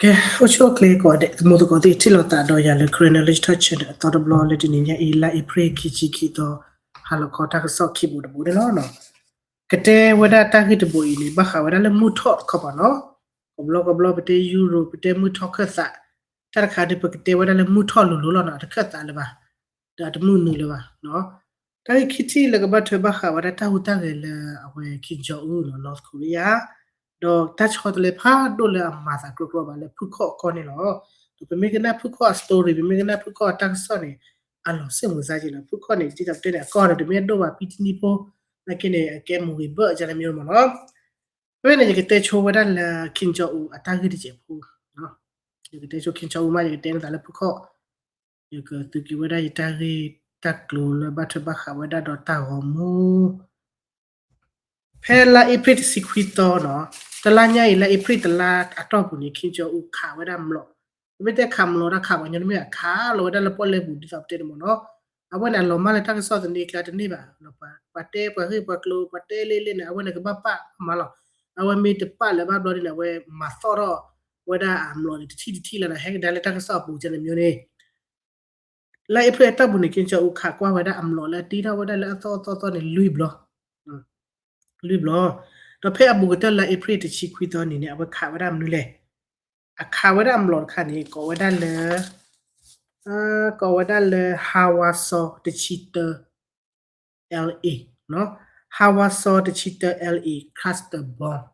ကဲ အိၣ်ဆူၣ်အိၣ်ချ့ကိးဂၤဒဲး သမူသကိးသ့ၣ် ထံၣ်လိာ်သးဒီးယၤလၢ Karen Knowledge Talk Channel အသီတဘျီလၢတနံၤညါအံၤ လါအ့ဖြ့ၣ်ခံဆံခံသီ ဟါလီၤခီတၢ်ကစီၣ်ခံဘိတဘိန့ၣ်လီၤ. ကတဲဝဲဒၣ်တၢ်ဂ့ၢ်တဘိအံၤန့ၣ် ဘၣ်ဃးဝဲဒၣ်လၢမုၢ်ထီၣ်တခီပၤနီၤ. ကဘျီကဘျီပတဲယူရိၤ ပတဲမုၢ်ထီၣ်ခၢၣ်သး, တၢ်တခါဒ်ပကတဲဝဲဒၣ်လၢမုၢ်ထီၣ်လိၤလိၤလီၤနီၤ အတခၢၣ်သးလၢၤဘၣ်, ဒီးအတမုာ်နုာ်လၢၤဘၣ်နီၤ. တၢ်ဂ့ၢ်ခံထံၣ်လၢကဘၣ်ထွဲဘၣ်ဃးဝဲဒၣ်တၢ်ဟူးတၢ်ဂဲၤလၢအဝဲ Kim Jong Un နီၤ North Korea ဒီးတၢ်ဆီတလဲဖးဒိၣ်လၢအမၤသးကြီကြီဘၣ်လၢဖုၣ်ခီၣ်အကီၢ်န့ၣ်လီၤ. ဒီးပမ့ၢ်ကနၣ်ဖုၣ်ခီၣ်အ story ပမ့ၢ်ကနၣ်ဖုၣ်ခီၣ်အတၢ်ကစီၣ်န့ၣ် အလီၤစ့ၣ်မုာ်စါက့ၤလီၤ. ဖုၣ်ခီၣ်န့ၣ် ဒ်သိးပတဲန့ၣ် အကီၢ်ဒီးတမ့ၢ်အဒိၣ်ဘၣ် ပံတနံၣ်ဖိ နာ်က့န့ၣ် အကဲမူဂ့ၤဘၢၣ်ကန့ၣ်မ့ၢ်မ့ၢ်နီၤ. ဖဲန့ၣ် ယကတဲဆိဝဲဒၣ်လၢ Kim Jong Un အတၢ်ဂ့ၢ်တစဲးဖိ, ယကတဲဆိ Kim Jong Un မး ယကတဲနသးလၢဖုၣ်ခီၣ်, ယကသုးက့ၤဝဲဒၣ်ယတၢ်ဂ့ၢ်တၢ်ကျိၤလၢဘၣ်ထွဲဘၣ်ဃးဝဲဒၣ်ဒီးတၢ်ဂီၤမူ ဖဲလါအ့ဖြ့ၣ်တဆံခွံသီနီၤ, တလါညါအံၤ လါအ့ဖြ့ၣ်တလါအတီၢ်ပူၤန့ၣ် Kim Jong Un ခးဝဲဒၣ်မျိာ်, ပမ့ၢ်တဲခးမျိာ်ဒၣ်ခးပှၤညီတမ့ၢ် အခးလီၤဝဲဒၣ်လၢပီၣ်လဲၣ်ပူၤဒ်သိးပတဲန့ၣ်မ့ၢ်နီၤ. အဝဲန့ၣ် အလီၤမၢ်လၢတၢ်ကစီၣ်သန့ကျါတန့ၢ်ဘၣ်, ပှၤတဲပှၤဂ့ၢ်ပှၤကျိၤ ပှၤတဲလ့လ့န့ၣ် အဝဲန့ၣ်ကဘၣ်ပာ်မးလီၤ. အဝဲမ့ၢ်တပာ်လၢၤဘၣ်ဘျီဒ်န့ၣ် အဝဲမၤသီၣ်ထီၣ်ဝဲဒၣ်အမျိာ်န့ၣ် တထံၣ်တထံၣ်လၢၤန့ၣ် ဟဲကဒါလၢတၢ်ကစီၣ်အပူၤကန့ၣ်မ့ၢ်န့ၣ် လါအ့ဖြ့ၣ်အတီၢ်ပူၤန့ၣ် Kim Jong Un ခးကွၢ်ဝဲဒၣ်အမျိာ်လၢအတ့ထီၣ်ဝဲဒၣ်လၢအသီၣ်အသီၣ်သီၣ်န့ၣ် လွံၢ်ဘျီ, လွံၢ်ဘျီ, ဒီးဖဲအဘူးကတၢၢ်လါအ့ဖြ့ၣ်တဆံခွံသီန့ၣ်န့ၣ် အဝဲခးဝဲဒၣ်မနုၤလဲၣ်, အခးဝဲဒၣ်အမျိာ်တခါန့ၣ် ကိးဝဲဒၣ်လၢ ကိးဝဲဒၣ်လၢ Hwasong တဆံတၢ LA နီၤ, Hwasong တဆံတၢ LA cluster bomb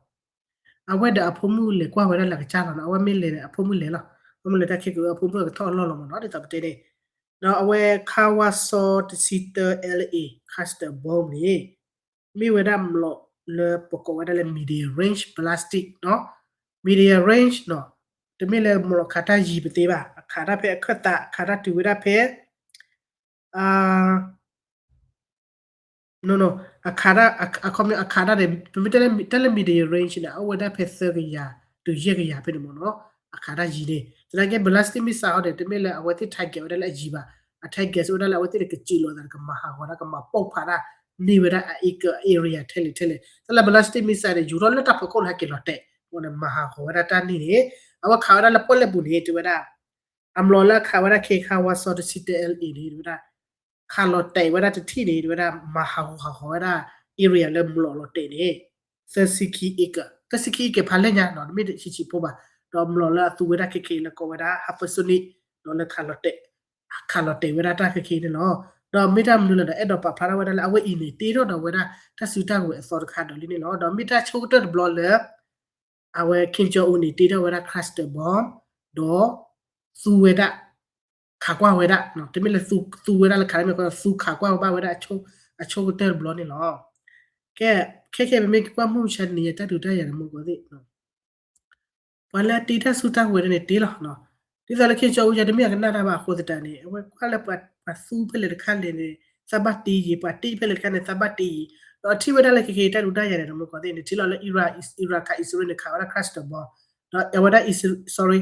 အဝဲဒီးအဖိမုၣ်လဲၤကွၢ်ဝဲဒၣ်လၢကစၢ်လီၤနီၤ, အဝဲမ့ၢ်လဲၤန့ၣ် အဖိမုၣ်လဲၤလီၤ, အဝဲမ့ၢ်လဲၤတၢ်ခံက အဖိမုၣ်ကထီၣ်အလီၢ်လီၤမ့ၢ်နီၤ ဒ်သိးပတဲန့ၣ်, ဒီးအဝဲ Hwasong တဆံတၢ LA cluster bomb န့ၣ် မ့ၢ်ဝဲဒၣ်မျိာ်လၢပကိးဝဲဒၣ်လၢ medium range ballistic နီၤ, medium range နီၤ, တမ့ၢ်လၢမျိာ်ခးတၢ်ယံၤပသ့ဘၣ်, အခးတၢ်ဖဲအခၢၣ်သး အခးတၢ်တုၤဝဲဒၣ်ဖဲ အခးတၢ် အခီပညီအခးတၢ်န့ၣ် ပမ့ၢ်တဲလၢ medium range န့ၣ် အအိၣ်ဝဲဒၣ်ဖဲသၢကယၤ တုၤယဲၢ်ကယၤဖဲန့ၣ်မ့ၢ်နီၤ, အခးတၢ်ယံၤန့ၣ် သနာ်က့ ballistic missile အီၤန့ၣ် တမ့ၢ်လၢအဝဲသ့ၣ် target ဝဲဒၣ်လၢအယံၤဘၣ်, အ target ဝဲဒၣ်လၢအဝဲသ့ၣ်န့ၣ် ကစၢၢ်လီၤသး ကမၤဟးဂီၤတၢ် ကမၤပိၢ်ဖးတၢ် န့ၢ်ဝဲဒၣ်အ area ထဲလဲၣ်ထဲလဲၣ်, တၢ်လၢ ballistic missile န့ၣ် ယူၤထီၣ်လၢတၢ်ဖီခိၣ်လၢဟဲက့ၤလီၤတဲာ် အဃိန့ၣ် မၤဟးဂီၤဝဲဒၣ်တၢ်န့ၣ်န့ၣ် အဝဲခးဝဲဒၣ်လၢပီၣ်လဲၣ်ပူၤန့ၣ် တဲဝဲဒၣ် အမျိာ်လၢအခးဝဲဒၣ်ခဲခါ Hwasong တဆံတၢ LA န့ၣ် တဲဝဲဒၣ် ခးလီၤတဲာ်ဝဲဒၣ်တထံၣ်န့ၣ် တဲဝဲဒၣ် မၤဟးဂီၤဟးဂီၤဝဲဒၣ် area လၢမျိာ်လီၤတဲာ်န့ၣ် သၢဆံခံ acre သၢဆံခံ acre ဖးလဲၢ်ညါနီၤ တမ့ၢ်ဆံးဆံးဖိဘၣ်, ဒီးမျိာ်လၢအသူဝဲဒၣ်ခဲခဲလၢကိးဝဲဒၣ် hypersonic ဒီးလၢခးလီၤတဲာ် ခးလီၤတဲာ်ဝဲဒၣ်တၢ်ခဲခဲန့ၣ်လီၤ. ဒီးမ့ၢ်တၢ်မနုၤလဲၣ်ဒီး အဲၣ်ဒိးပာ်ဖျါထီၣ်ဝဲဒၣ်လၢအဝဲအံၤန့ၣ် တ့ထီၣ်ဒီးဝဲဒၣ်တၢ်စုတၢ်ကဝဲၤအသီတခါဒီးလံန့ၣ်လီၤ. ဒီးမ့ၢ်တၢ်ဆိကတၢၢ်တဘျီလၢ အဝဲ Kim Jong Un န့ၣ် တ့ထီၣ်ဝဲဒၣ် cluster bomb ဒီး သူဝဲဒၣ် ခးကွၢ်ဝဲဒၣ် တမ့ၢ်လၢသူဝဲဒၣ်လၢခးတၢ်မ့ၢ် သူခးကွၢ်ဘၣ်ဝဲဒၣ် အဆိကတၢၢ်တဘျီန့ၣ်လီၤ. ကဲ ခဲခဲ ပမ့ၢ်ကကွၢ်မုၢ်မဆါတနံၤညါ တၢ်ဒုးတၢ်ယၤန့ၣ် မုၢ်ကီၢ်သ့ၣ် ပှၤလၢအတ့တၢ်စုတၢ်ကဝဲၤန့ၣ်တ့လီၤ. ဒ်သိးလၢ Kim Jong Un ယၤတမ့ၢ်အကနၣ်တၢ်ဘၣ်အဃိသတးန့ၣ် အဝဲကွၢ်လၢပှၤသူဖဲလဲၣ်တခါလဲၣ်န့ၣ် သးဘၣ်တ့ယံၤ ပှၤတ့ဖဲလဲၣ်တခါန့ၣ် သးဘၣ်တ့ယံၤ ဒီးထံၣ်ဝဲဒၣ်လၢခဲခဲ တၢ်ဒုးတၢ်ယၤန့ၣ် မုၢ်ကီၢ်သ့ၣ်န့ၣ် ထံၣ်လီၤလၢ Iran ခး Israel န့ၣ် ခးဝဲဒၣ် cluster bomb ဒီးအဝဲဒၣ် sorry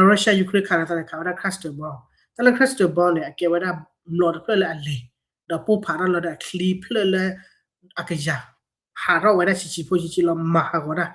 Russia Ukraine ခးလီၤသးန့ၣ် ခးဝဲဒၣ် cluster bomb တၢ်လၢ cluster bomb န့ၣ် အကဲဝဲဒၣ်မျိာ်တဖျၢၣ်လၢအလဲၤ ဒီးပိၢ်ဖးထီၣ်လီၤဒီးအချံဖျၢၣ်လၢ အကယၤ ဟးထီၣ်ဝဲဒၣ်ဆံးဆံးဖိဆံးဆံးလီၤ မၤဟးဂီၤတၢ်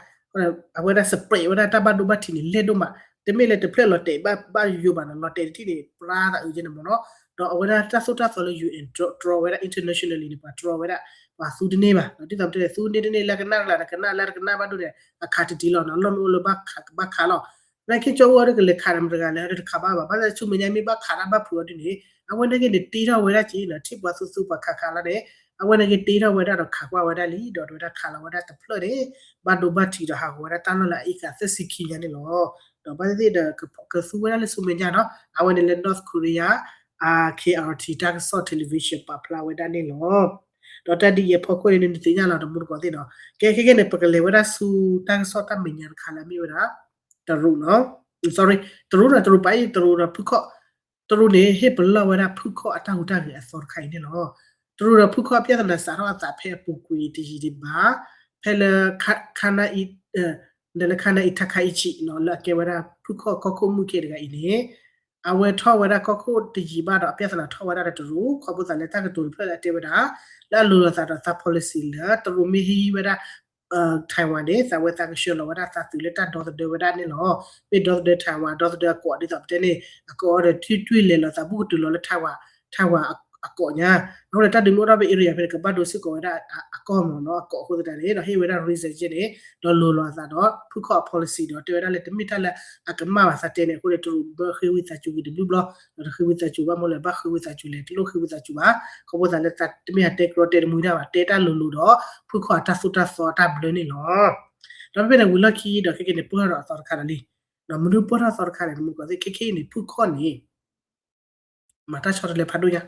အဝဲဒၣ် spread ဝဲဒၣ်တၢ်ဘၣ်ဒိဘၣ်ထံးန့ၣ် လဲၢ်ဒိၣ်မး တမ့ၢ်လၢတဖျၢၣ်လီၤတဲာ်ဘၣ်ယိယိဘၣ်နီၤ လီၤတဲာ်တထံၣ်န့ၣ် ပြါသးအုးကဲန့ၣ်မ့ၢ်နီၤ ဒီးအဝဲဒၣ်တၢ်သိၣ်တၢ်သီလၢ UN တြီဝဲဒၣ် internationally န့ၣ် ပှၤတြီဝဲဒၣ် ပှၤသူတန့ၢ်ဘၣ် ဒ်သိးပတဲန့ၣ် သူတန့ၢ်တန့ၢ်လၢကနၣ်လၢကနၣ်လၢတကနၣ်ဘၣ်ဒိၣ်န့ၣ် အခးတံၢ်တံၢ်လီၤနီၤ လီၢ်မ့ၢ်အိၣ်လၢဘၣ်ခးလီၤ သနာ်က့ ကၠီအူအီၤဒ်ကလဲၤခးဒီးမတၤတဂၤလဲၣ် တခးဘၣ်ဘၣ် ဘၣ်ဆၣ်ဆူမဲာ်ညါမ့ၢ်ဘၣ်ခးတၢ်ဘၣ်ဖုးအီၤဒ်န့ၣ် အဝဲန့ၣ်က့န့ၣ်တ့ထီၣ်ဝဲဒၣ်က့နီၤ ထံၣ်ပှၤသူသူပှၤခးခးလီၤန့ၣ် အဝဲန့ၣ်က့တ့ထီၣ်ဝဲဒၣ်ဒီးခးကွၢ်ဝဲဒၣ်လံ ဒီးတဝဲဒၣ်ခးလီၤဝဲဒၣ်တဖျၢၣ်န့ၣ် ဘၣ်ဒိဘၣ်ထံးဒီးဟးဂီၤဝဲဒၣ်တၢ်လီၢ်လၢအအ့ၣ်ကၤသၢဆံခံညါန့ၣ်လီၤ ဒီးဘၣ်သ့ၣ်သ့ၣ်ဒီးကသူဝဲဒၣ်လၢဆူမဲာ်ညါနီၤ အဝဲန့ၣ်လၢ North Korea KRT တၢ်ကစီၣ် television ပာ်ဖျါဝဲဒၣ်န့ၣ်လီၤ ဒီးတၢ်ဒ်အံၤအဖီခိၣ်န့ၣ် နသ့ၣ်ညါလီၤ တမူတကိးသ့ၣ်နီၤ ကဲခဲကဲန့ၣ် ပကလဲၤဝဲဒၣ်ဆူတၢ်ကစီၣ်တၢ်မဲာ်ညါတခါလၢအမ့ၢ်ဝဲဒၣ် တရူးနီၤ sorry တရူးနီၤ တရူးပာ်အံၤ တရူးဒီးဖုၣ်ခီၣ် တရူးန့ၣ် ဟ့ၣ်ပလီၢ်ဝဲဒၣ်ဖုၣ်ခီၣ်အတၢ်ဟူးတၢ်ဂဲၤအသီတခါအံၤန့ၣ်လီၤ. တရူးဒီးဖုၣ်ခီၣ်အပြဿနာစးထီၣ်အသးဖဲအပူၤကွံာ်တယံာ်ဒံးဘၣ် ဖဲလၢ ခါနအံ လၢခါနအံ ထါခါအံဆံးနီၤ လၢအကဲဝဲဒၣ်ဖုၣ်ခီၣ်ကီၢ်ခိၣ်မုၣ်ကဲတဂၤအံၤန့ၣ် အဝဲထီၣ်ဝဲဒၣ်ကီၢ်ခိၣ်တယံာ်ဘၣ်ဒီးအပြဿနာထီၣ်ဝဲဒၣ်ဒီးတရူး ခီဖျိသးလၢတၢ်ကတိၤတဖျၢၣ်လၢအတဲဝဲဒၣ် လၢအလိၤလိာ်သးဒီးသး policy လၢတရူးမ့ၢ်ဟ့ၣ်ဝဲဒၣ် Taiwan န့ၣ် သးဝဲသးကဆှၢလီၤဝဲဒၣ်သးသုးလၢတၢ်ဒီသဒၢဝဲဒၣ်န့ၣ်လီၤ. မ့ၢ်ဒီသဒၢ Taiwan ဒီသဒၢအကိး ဒ်သိးပတဲန့ၣ် အကိးအီၤဒီး ထွံၣ်ထွံၣ်လဲၤလီၤသးဘူးကတုၤလီၤလၢ Taiwan, Taiwan အကိးညါ. အဃိန့ၣ် တၢ်ဒုးမ့ၢ်အိၣ်ထီၣ်ဖဲ area ဖဲန့ၣ် ကဘၣ်ဒိစ့ၢ်ကီးဝဲဒၣ်အကိးမ့ၢ်နီၤ အကိးအဃိသတးန့ၣ် ဒီးဟ့ၣ်ဝဲဒၣ် reason န့ၣ် ဒီးလိၤလီၤအသးဒီး ဖုခီၣ်အ policy ဒီးတဲဝဲဒၣ်လၢ တမ့ၢ်တၢ်လၢအကမၣ်ဘၣ်သးတဲန့ၣ် အဃိန့ၣ် တရူးဘၣ်ဃ့ဝံသးစူၤဂ့ၤတဘျုးဘျီ ဒီးတဃ့ဝံသးစူၤဘၣ်မ့ၢ်လဲၣ် ဘၣ်ဃ့ဝံသးစူၤလဲၣ် တလိၣ်ဃ့ဝံသးစူၤဘၣ်. ခီဖျိသးလၢတမ့ၢ်ဟးတဲကြီတဲတမှံတၢ်ဘၣ် တဲတၢ်လိၤလိၤဒီး ဖုခီၣ်အတၢ်သိၣ်တၢ်သီတၢ်ဘျၢန့ၣ်လီၤ. ဒီးဖဲဖဲန့ၣ် ဝံၤလီၢ်ခံဒီးခဲကနံၣ်န့ၣ် ပၢၢ်ထီၣ်ဒီးအသီတခါဒီးလံ. ဒီးမနုၤပၢၢ်ထီၣ်သီတခါလဲၣ် မုၢ်ကီၢ်သ့ၣ် ခဲခဲအံၤန့ၣ် ဖုခီၣ်န့ၣ် မၤတၢ်ဆီတလဲဖးဒိၣ်ညါ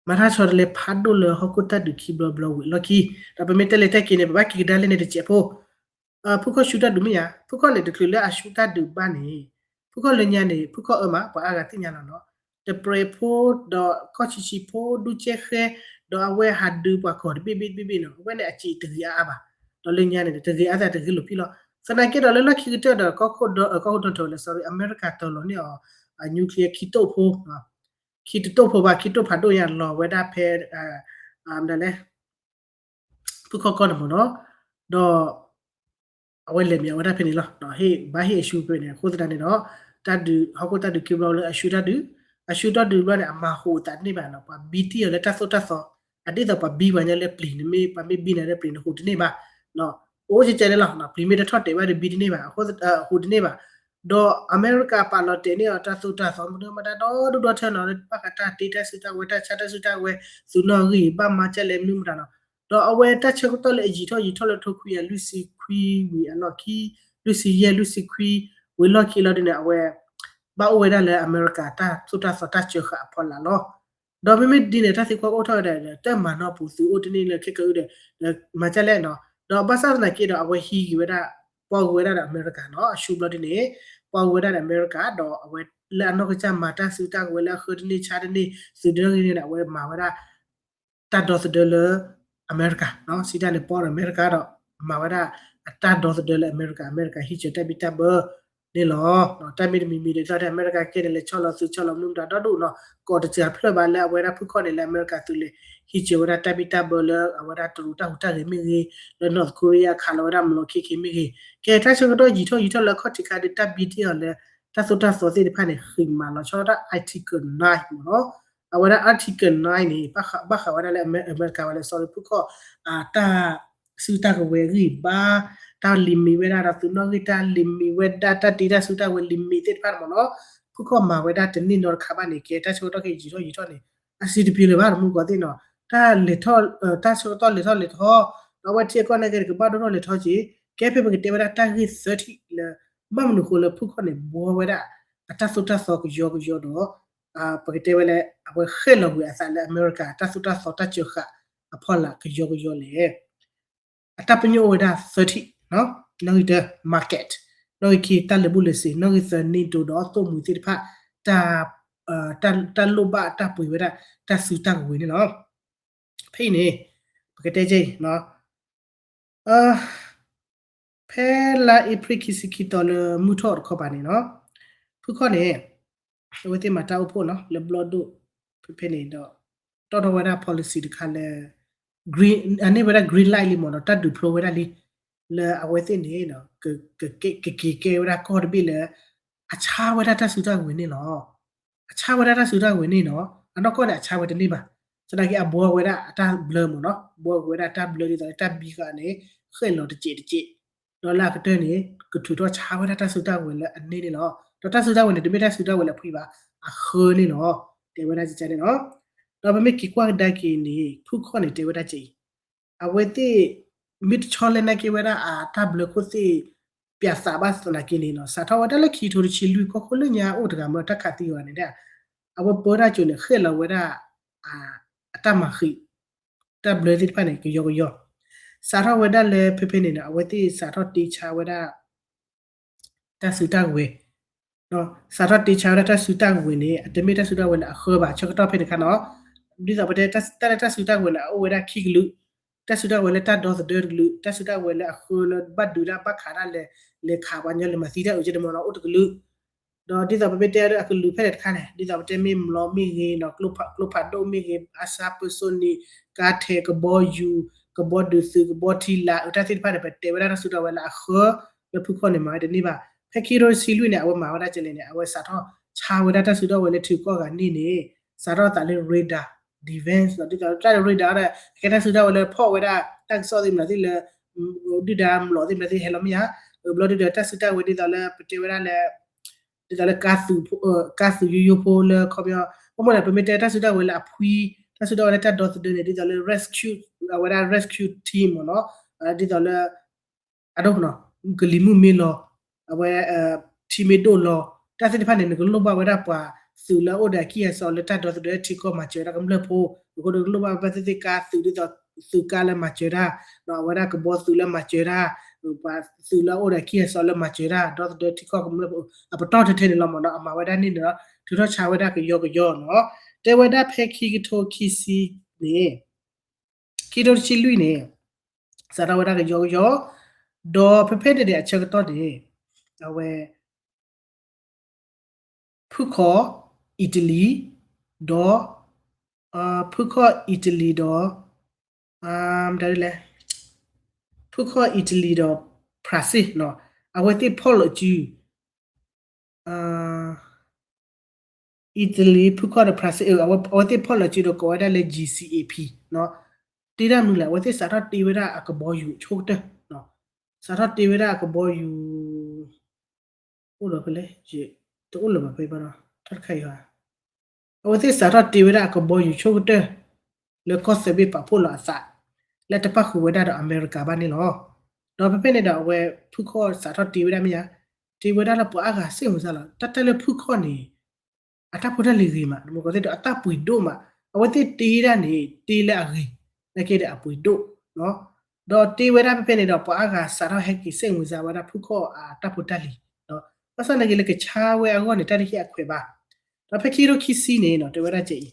မၤတၢ်ဆီတလဲဖးဒိၣ်လၢဟီၣ်ခိၣ်တၢ်ဒုးခံဘျီဘျီဝံၤလီၢ်ခံ. ဒီးပမ့ၢ်တဲလဲၤတဲက့ၤန့ၣ် ပဘၣ်က့ၤကဒါလဲၣ်န့ၣ်တစဲးဖိ ဖုခီၣ်ဆူတၢ်ဒုးမ့ၢ်ဧါ. ဖုခီၣ်န့ၣ် တချုးလၢအဆူတၢ်ဒုးဘၣ်န့ၣ် ဖုခီၣ်လၢညါန့ၣ် ဖုခီၣ်အၢမး ပှၤအါဂၤသ့ၣ်ညါလီၤနီၤ. တပြဲးဖိ ဒီးကီၢ်ဆံးဆံးဖိ ဒူကၠဲဃဲ ဒီးအဝဲဟးဒုးပှၤကီၢ်တဘ့ၣ်ဘ့ၣ်တဘ့ၣ်ဘ့ၣ်နီၤ အဝဲန့ၣ်အစံးတဂ့ၤအါအါဘၣ်. ဒီးလၢညါန့ၣ် တဂ့ၤအါသးတဂ့ၤလိာ်ဖံလီၤ. သနာ်က့ဒီးလၢလီၢ်ခံကတၢၢ်ဒီး ကီၢ်ခိၣ်ဒီး ကီၢ်ခိၣ်ဒီထၢလၢ sorry အမဲရကၤတၢၤလီၤန့ၢ်အီၤ အ nuclear ခံတိၣ်ဖိ ခံတတိၣ်ဖိဘၣ် ခံတိၣ်ဖးဒိၣ်ညါလီၤဝဲဒၣ်ဖဲ မနုၤလဲၣ် ဖုခီၣ်ကီၢ်န့ၣ်မ့ၢ်နီၤ. ဒီး အဝဲလဲၤမံၤအဝဲဒၣ်ဖဲန့ၣ်လီၤ. ဟ့ၣ်ဘၣ်ဟ့ၣ်အဆူဖဲန့ၣ် အဃိသတးန့ၣ်ဒီး တၢ်ဒုး ဟီၣ်ခိၣ်တၢ်ဒုးက့ၤဘျီလၢအဆူတၢ်ဒုး အဆူတၢ်ဒုးဘျီန့ၣ် အမၤဟူးအသးတန့ၢ်ဘၣ်နီၤ. ပှၤဘံတ့ၢ်အီၤလၢတၢ်သိၣ်တၢ်သီ အဒ်သိးပှၤဘံပှၤညီလၢပျံၤန့ၣ်မ့ၢ် ပှၤမ့ၢ်ဘံနၤလၢပျံၤန့ၣ် ဟူးတန့ၢ်ဘၣ် အိၣ်ကဲကဲန့ၣ်လီၤ. ပျံၤမ့ၢ်တထီၣ်တဲာ်ဘၣ်ဒီးဘံတန့ၢ်ဘၣ် ဟူးတန့ၢ်ဘၣ်. ဒီးအမဲရကၤပာ်လီၤတဲာ်န့ၢ်အီၤတၢ်သိၣ်တၢ်သီ မနုၤမတၤဒီဒူၣ်ဒီထၢနီၤ ဘၣ်ဃးတၢ်တ့တၢ်စုတၢ်ဝဲတၢ်ဆါတၢ်စုတၢ်ဝဲ သုးနီၣ်ဂံၢ်ဘၣ်မၤကဲလဲၣ်မနုၤမတၤနီၤ. ဒီးအဝဲတၢ်ဆၢကတီၢ်လၢအယံာ်ထီၣ်ယံာ်ထီၣ်လၢထိခွံကယၤလွံၢ်ဆံခွံဝံၤအလီၢ်ခံ လွံၢ်ဆံယဲၢ်လွံၢ်ဆံခွံ ဝံၤလီၢ်ခံလီၤဒ်န့ၣ် အဝဲ ဘၣ်အိၣ်ဝဲဒၣ်လၢအမဲရကၤတၢ်သိၣ်တၢ်သီတၢ်စၢဃာ်အဖီလာ်လီၤ. ဒီးမ့မ့ၢ်ဒ်န့ၣ် တၢ်သံကွၢ်အိၣ်ထီၣ်ဝဲဒၣ်ဒီး တၢ်မၤနီၢ်ပူၤသုးအိၣ်တန့ၢ်လၢခဲကဒုဒီး မၤကဲလဲၣ်နီၤ. ဒီးဘၣ်ဆၣ်သနာ်က့ဒီး အဝဲဟံးက့ၤဝဲဒၣ် ပှၤဂုၤဝဲဒၣ်ဒီးအမဲရကၤနီၤ အဆူဘျီဒ်န့ၣ် ပှၤဂုၤဝဲဒၣ်ဒီးအမဲရကၤ ဒီးအဝဲလၢအနီၢ်ကစၢ်မၤတၢ်စုတၢ်ကဝဲၤလၢအဃၢတန့ၢ်ဆါတန့ၢ် သုးဒၢဂ့ၤန့ၣ် အဝဲမၤဝဲဒၣ် တၢ်ဒီသဒၢလၢအမဲရကၤ စံးတၢ်န့ၣ် ပီၣ်ဒီးအမဲရကၤဒီး မၤဝဲဒၣ်အတၢ်ဒီသဒၢလၢအမဲရကၤ အမဲရကၤဟံးစၢၤတၢ်ဘံၣ်တၢ်ဘၢန့ၣ်လီၤ. တၢ်မ့ၢ်တမံၤမံၤဒ်သိးဒီး အမဲရကၤကဲန့ၣ် လဲၤဆီလီၤသုးဆီလီၤမနုၤမတၤဒီဒူၣ်နီၤ ကိးတစှၤဖျၢၣ်ဘၣ်လၢအဝဲဒၣ်ဖုခီၣ်န့ၣ် လၢအမဲရကၤသုးလဲၤဟံးစၢၤဝဲဒၣ်တၢ်ဘံၣ်တၢ်ဘၢလၢအဝဲဒၣ်တရူးတၢ်ဟူးတၢ်ဂဲၤမ့ၢ်ဂ့ၤ လၢ North Korea ခးလီၤဝဲဒၣ်မလီၤခ့ခ့မ့ၢ်ဂ့ၤ ကဲတၢ်ဆၢကတီၢ်ယံာ်ထီၣ်ယံာ်ထီၣ်လၢအခီၣ်ထံးခါဒီး တၢ်ဘံၣ်တ့ၢ်အီၤလၢ တၢ်သိၣ်တၢ်သီသ့ၣ်တဖၣ်န့ၣ် ဃံးမၤလီၤဆီဒၣ်တၢ် Article nine မ့ၢ်နီၤ အဝဲဒၣ် Article nine န့ၣ် ဘၣ်ဃးဝဲဒၣ်လၢအမဲရကၤဝဲလၢ sorry ဖုခီၣ် တၢ်စုတၢ်ကဝဲၤဂံၢ်ဘါ တၢ် limit ဝဲဒၣ်ဒီးသုးနီၣ်ဂံၢ် တၢ် limit ဝဲဒၣ် တၢ်တ့တၢ်စုတၢ်ကဝဲၤ limit သ့ၣ်တဖၣ်န့ၣ်မ့ၢ်နီၤ ဖုခီၣ်မၤဝဲဒၣ်တန့ၢ်နီတခါဘၣ်န့ၣ် ကဲတၢ်ဆၢကတီၢ်ခဲအံၤယံာ်ထီၣ်ယံာ်ထီၣ်န့ၣ် အစံးတပျ့ၤလၢၤဘၣ် တမူကီၢ်သ့ၣ်နီၤ တၢ်လဲၤထီၣ် တၢ်ဆၢကတီၢ်လဲၤထီၣ်လဲၤထီ ဒီးအဝဲထံအကီၢ်န့ၣ်ကဲ ကဘၣ်ဒိၣ်ထီၣ်လဲၤထီက့ၤ ကဲဖဲပကတဲဝဲဒၣ်တၢ်ဂ့ၢ်သၢထံၣ်လၢ ဘၣ်မနုၤဃိလၢဖုခီၣ်န့ၣ် ဘှီဝဲဒၣ် အတၢ်သိၣ်တၢ်သီကယီကယီဒီး ပကတဲဝဲလၢ အဝဲဃဲၣ်လီၤကွံာ်အသးလၢအမဲရကၤ တၢ်သိၣ်တၢ်သီတၢ်စၢဃာ်အဖီလာ်ကယီကယီလဲၣ်. အတၢ်ပညိၣ်အိၣ်ဝဲဒၣ်သၢထံၣ်, နီၣ်ဂံၢ်တၢ market, နီၣ်ဂံၢ်ခံတၢ်လၢာ်ဘူၣ်လၢာ်စ့ၤ, နီၣ်ဂံၢ်သၢ NATO ဒီးသိၣ်မှံၤသ့ၣ်တဖၣ် တၢ်လိၣ်ဘၣ်တၢ်ပှ့ၤဝဲဒၣ် တၢ်စုတၢ်ကဝဲၤန့ၣ်လီၤ. ဖဲအံၤန့ၣ် ပကတဲကဲအံၤ ဖဲလါအ့ဖြ့ၣ်ခံဆံခံသီလၢမုၢ်ထီၣ်တခီပၤန့ၣ်နီၤ, ဖုခီၣ်န့ၣ် အဝဲသ့ၣ်မၤတၢ်အိၣ်ဖှိၣ်နီၤ လၢဘျီၣ်ဒိၣ် ဖဲဖဲန့ၣ်ဒီး တီၣ်ထီၣ်ဝဲဒၣ် policy တခါလၢ green အန့ၢ်ဝဲဒၣ် green light လံမ့ၢ်နီၤ တၢ်ဒုးဖျိဝဲဒၣ်လံ လၢအဝဲသ့ၣ်န့ၣ် ကက့ၤကဲဝဲဒၣ်ကီၢ်တဘ့ၣ်လၢ အဆါဝဲဒၣ်တၢ်စုတၢ်ကဝဲၤန့ၣ်လီၤ. အဆါဝဲဒၣ်တၢ်စုတၢ်ကဝဲၤန့ၣ်နီၤ အနီၢ်ကီၢ်န့ၣ် အဆါဝဲတန့ၢ်ဘၣ်. သနာ်က့အဘှီဝဲဒၣ်အတၢ်ဘျၢမ့ၢ်နီၤ ဘှီက့ၤဝဲဒၣ်တၢ်ဘျၢဒ်သိးလၢတၢ်ဘံဃာ်န့ၣ် ဃဲၣ်လီၤတစဲးတစဲး ဒီးလၢအကတၢၢ်န့ၣ် ကထုးထီၣ်ဆါဝဲဒၣ်တၢ်စုတၢ်ကဝဲၤလၢအန့ၢ်န့ၣ်လီၤ. ဒီးတၢ်စုတၢ်ကဝဲၤန့ၣ် တမ့ၢ်တၢ်စုတၢ်ကဝဲၤလၢအဖှံဘၣ် အဃၢန့ၣ်လီၤ. တဲဝဲဒၣ်ကကန့ၣ်လီၤ. ဒီးပမ့ၢ်က့ၤကွၢ်ကဒါက့ၤန့ၣ် ဖုခီၣ်န့ၣ် တဲဝဲဒၣ်ကဲအံၤ အဝဲသ့ၣ် မ့ၢ်တဆီလဲၣ်နာ်က့ဝဲဒၣ်အတၢ်ဘျၢခိၣ်သ့ၣ် ပၠးသးဘၣ်သနာ်က့န့ၣ်နီၤ စးထီၣ်ဝဲဒၣ်လၢခံကထိတဆံလွံၢ် ကီၢ်ခိၣ်လၢညါအိၣ်တဂၤမ့ၢ်တၢ်ခးသံအီၤန့ၣ် အဝဲပၢတၢ်ကၠိၤန့ၣ် ဃဲၣ်လီၤဝဲဒၣ် အတၢ်မၤဃံး တၢ်ဘျၢသ့ၣ်တဖၣ်န့ၣ် ကယီကယီ စးထီၣ်ဝဲဒၣ်လၢဖဲဖဲန့ၣ်နီၤ အဝဲသ့ၣ်စးထီၣ်တ့ဆါဝဲဒၣ် တၢ်စုတၢ်ကဝဲၤ စးထီၣ်တ့ဆါဝဲဒၣ်တၢ်စုတၢ်ကဝဲၤန့ၣ် အတမ့ၢ်တၢ်စုတၢ်ကဝဲၤလၢအဃၢဘၣ် ဆၢကတီၢ်ဖဲန့ၣ်ခါနီၤ ဒ်သိးပတဲတၢ်လၢတၢ်စုတၢ်ကဝဲၤန့ၣ် အအိၣ်ဝဲဒၣ်ခံကလုာ် တၢ်စုတၢ်ကဝဲၤလၢတၢ်ဒီသဒၢတကလုာ် တၢ်စုတၢ်ကဝဲၤလၢအဃၢလၢဘၣ်ဒုးတၢ်ဘၣ်ခးတၢ်လဲၤ လဲၤခးပှၤညီလဲၤမၤသံတၢ်အုးကဲန့ၣ်မ့ၢ်နီၤ အိၣ်တကလုာ် ဒီးဒ်သိးပမ့ၢ်တဲအကလုာ်ဖဲလဲၣ်တခါန့ၣ် ဒ်သိးပတဲမ့ၢ်မျိာ်မ့ၢ်ဂ့ၤနီၤ ကျိဖးဒိၣ်မ့ၢ်ဂ့ၤ အစၢ်ပၢၢ်စိနံၤ ကါထဲးကဘီယူၤ ကဘီဒုးသုး ကဘီထံလာ် အတၢ်သ့ၣ်တဖၣ်န့ၣ် ပတဲဝဲဒၣ်တၢ်စုတၢ်ဝဲၤလၢအဃၢ လၢဖုခီၣ်န့ၣ် မၤဝဲတန့ၢ်ဘၣ်. ဖဲခံကထိတဆံလွံၢ်န့ၣ် အဝဲမၤဝဲဒၣ်ကလဲၣ်န့ၣ် အဝဲစးထီၣ်ဆါဝဲဒၣ်တၢ်စုတၢ်ဝဲၤလၢထံကီၢ်ဂၤန့ၣ်န့ၣ် စးထီၣ်သးလၢ radar defense လီၤ. ဒ်သိးတၢ်လၢ radar န့ၣ် ကဲတၢ်စုတၢ်ဝဲၤလၢဖီၣ်ဝဲဒၣ် တၢ်ကစီၣ်သ့ၣ်မနုၤသ့ၣ်လၢ ဒုၣ်ဒါမျိာ်သ့ၣ်မနုၤသ့ၣ်ဟဲလီၤမ့ၢ်ဧါ. ဘျီဒုၣ်ဒါ တၢ်စုတၢ်ဝဲၤဒ်သိးလၢပတဲဝဲဒၣ်လၢ ဒ်သိးလၢ ကါသုးယိယိဖိလၢခီပညီ ဘၣ်မနုၤလဲၣ် ပမ့ၢ်တဲတၢ်စုတၢ်ဝဲၤလၢအဖှံ တၢ်စုတၢ်ဝဲၤလၢတၢ်ဒီသဒၢန့ၣ် ဒ်သိးလၢ rescue အဝဲဒၣ် rescue team မ့ၢ်နီၤ ဒ်သိးလၢ အဒိ ကလံၤမုၢ်မ့ၢ်လီၤ အဝဲ ထံမ့ၢ်ဒိၣ်လီၤ တၢ်သ့ၣ်တဖၣ်န့ၣ် နကလိၣ်ဘၣ်ဝဲဒၣ်ပှၤသုးလၢအအိၣ်ဒီးအကံၢ်အစီလၢတၢ်ဒီသဒၢထံကီၢ်မၤစၢၤတၢ်ကမျၢၢ်ဖိ အဃိန့ၣ် နကလိၣ်ဘၣ်ဝဲသ့ၣ်သ့ၣ်ကါသုး ဒ်သိးသုးကါလၢမၤစၢၤတၢ် အဝဲဒၣ်ကဘီသုးလၢမၤစၢၤတၢ် ပှၤသုးလၢအအိၣ်ဒီးအကံၢ်အစီလၢမၤစၢၤတၢ် ဒီသဒၢထံကီၢ်ကမျၢၢ်ဖိ အပတီၢ်ထဲထဲန့ၣ်လီၤမ့ၢ်နီၤ အမၤဝဲဒၣ်န့ၣ်န့ၣ်လီၤ ထုးထီၣ်ဆါဝဲဒၣ်ကယီကယီနီၤ တဲဝဲဒၣ်ဖဲခံကထိခံဆံန့ၣ် ခံကထိတဆံလွံၢ်န့ၣ် စးထီၣ်ဝဲဒၣ်ကယီကယီ ဒီးဖဲဖဲန့ၣ်န့ၣ် အဆၢကတီၢ်န့ၣ် အဝဲ ဖုခီၣ် အံၣ်တလံၤ ဒီး ဖုခီၣ်အံၣ်တလံၤဒီး မတၤလဲၣ် ဖုခီၣ်အံၣ်တလံၤဒီး ဖရၣ်စ့ၣ်နီၤ အဝဲသ့ၣ်ဖီၣ်လိာ်စု အံၣ်တလံၤ ဖုခီၣ်ဒီးဖရၣ်စ့ၣ် အဝဲသ့ၣ်ဖီၣ်လိာ်စုဒီးကိးဝဲဒၣ်လၢ G C A P နီၤ တ့ဒၣ်မနုၤလဲၣ် အဝဲသ့ၣ်စးထီၣ်တ့ဝဲဒၣ်အကဘီယူၤဆိကတၢၢ် စးထီၣ်တ့ဝဲဒၣ်အကဘီယူၤ အိၣ်ဒီးဖဲလဲၣ် တအိၣ်လၢၤဘၣ်ဖဲဘၣ်ဒီး တၢ်တခါအံၤ အဝဲသ့ၣ်စးထီၣ်တ့ဝဲဒၣ်အကဘီယူၤဆိကတၢၢ် လၢကီၢ်သၢဘ့ၣ်ပာ်ဖှိၣ်လီၤအသး လၢတပၣ်ဃုာ်ဝဲဒၣ်ဒီးအမဲရကၤဘၣ်န့ၣ်လီၤ. ဒီးဖဲဖဲန့ၣ်ဒီးအဝဲ ဖုခီၣ်စးထီၣ်တ့ဝဲဒၣ်မ့ၢ်ဧါ, တ့ဝဲဒၣ်လၢပှၤအါဂၤစ့ၢ်မုၢ်စၢ်လီၤ. တၢ်တၢ်လၢဖုခီၣ်န့ၣ် အတၢ်ဖိတၢ်လံၤဂ့ၤမး, မ့ၢ်ကီးသ့ၣ်ဒီးအတၢ်ပှ့ၤဒိၣ်မး, အဝဲသ့ၣ်တ့ဒၣ်န့ၣ် တ့လၢအဂ့ၤ, နာ်က့ဒီးအပှ့ၤဒိၣ်, ဒီးတ့ဝဲဒၣ်ဖဲဖဲန့ၣ်ဒီး ပှၤအါဂၤစးထီၣ်ဟဲက့ၤစ့ၢ်မုၢ်စၢ်ဝဲဒၣ်ဖုခီၣ်အတၢ်ဖိတၢ်လံၤ, ဘၣ်ဆၣ်နာ်က့လၢကဆါဝဲအဂီၢ်န့ၣ် တၢ်တဟ့ၣ်အခွဲးဘၣ်. ဒီးဖဲခံကထိခံဆံန့ၣ် တဲဝဲဒၣ်ကဲအံၤ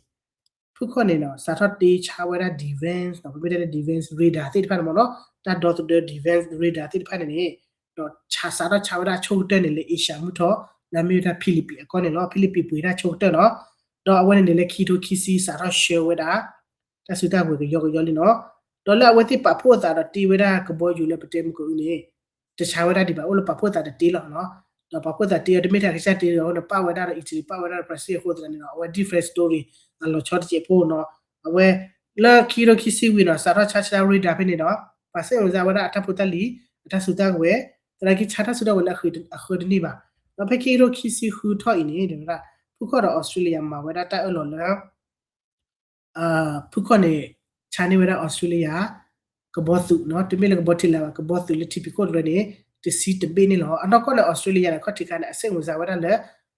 ဖုခီၣ်န့ၣ် စးထီၣ်တ့ဆါဝဲဒၣ် defense ပမ့ၢ်တဲလၢ defense radar သ့ၣ်တဖၣ်န့ၣ်မ့ၢ်နီၤ, တၢ်ဒီသဒၢ defense radar သ့ၣ်တဖၣ်န့ၣ်န့ၣ်, ဒီးစးထီၣ်ဆါဝဲဒၣ်ဆိကတၢၢ်န့ၣ်လၢ Asia မုၢ်ထီၣ် လၢအမ့ၢ်ဝဲဒၣ် Philippines အကီၢ်န့ၣ်လီၤ. Philippines ပှ့ၤဒၣ်ဆိကတၢၢ်နီၤ, ဒီးအဝဲန့ၣ်န့ၣ်လၢခံကထိခံဆံစးထီၣ်ဆှၢဝဲဒၣ် တၢ်စုတၢ်ဝဲၤကယီကယီလံနီၤ. ဒီးလၢအဝဲသ့ၣ်ပာ်ဖှိၣ်အသးဒီးတ့ဝဲဒၣ်ကဘီယူၤလၢပတဲမုၢ်ကအုန့ၣ် တဆါဝဲဒၣ်ဒံးဘၣ် အိၣ်လၢပာ်ဖှိၣ်သးတတ့လီၤနီၤ. ဒီးပာ်ဖှိၣ်သးတ့အီၤ တမ့ၢ်ထဲအကစၢ်တ့ဒီး အဃိန့ၣ် ပာ်ဝဲဒၣ်ဒီး Italy ပာ်ဝဲဒၣ်ဒီး Brazil အဃိသတးန့ၣ်ဒီး အဝဲ different story အလီၤဆီတစဲးဖိနီၤ. အဝဲ လၢခံကထိခံဆံဝံၤနီၤ စးထီၣ်ဆါဆါ radar ဖဲန့ၣ်ဒီး ပှၤစ့ၢ်မုၢ်စၢ်ဝဲဒၣ်အတၢ်ဖိတၢ်လံၤ အတၢ်စုတၢ်ဝဲၤ သနာ်က့ဆါတၢ်စုတၢ်ဝဲၤလၢအဃၢတန့ၢ်ဘၣ်. ဒီးဖဲခံကထိခံဆံဃုထီၣ်အံၤန့ၣ် တဲဝဲဒၣ် ဖုခီၣ်ဒီး Australia မၤဝဲဒၣ်တၢ်အၢၣ်လီၤလၢ ဖုခီၣ်န့ၣ် ဆါန့ၢ်ဝဲဒၣ် Australia ကဘီသုးနီၤ, တမ့ၢ်လၢကဘီထံလာ်ဘၣ်, ကဘီသုးလၢထံဖံးခိၣ်တရၢန့ၣ် တဆံတဘ့ၣ်န့ၣ်လီၤ. အနီၢ်ကီၢ်န့ၣ် Australia န့ၣ် ခီၣ်ထံးခါန့ၣ် အစ့ၢ်မုၢ်စၢ်ဝဲဒၣ်လၢ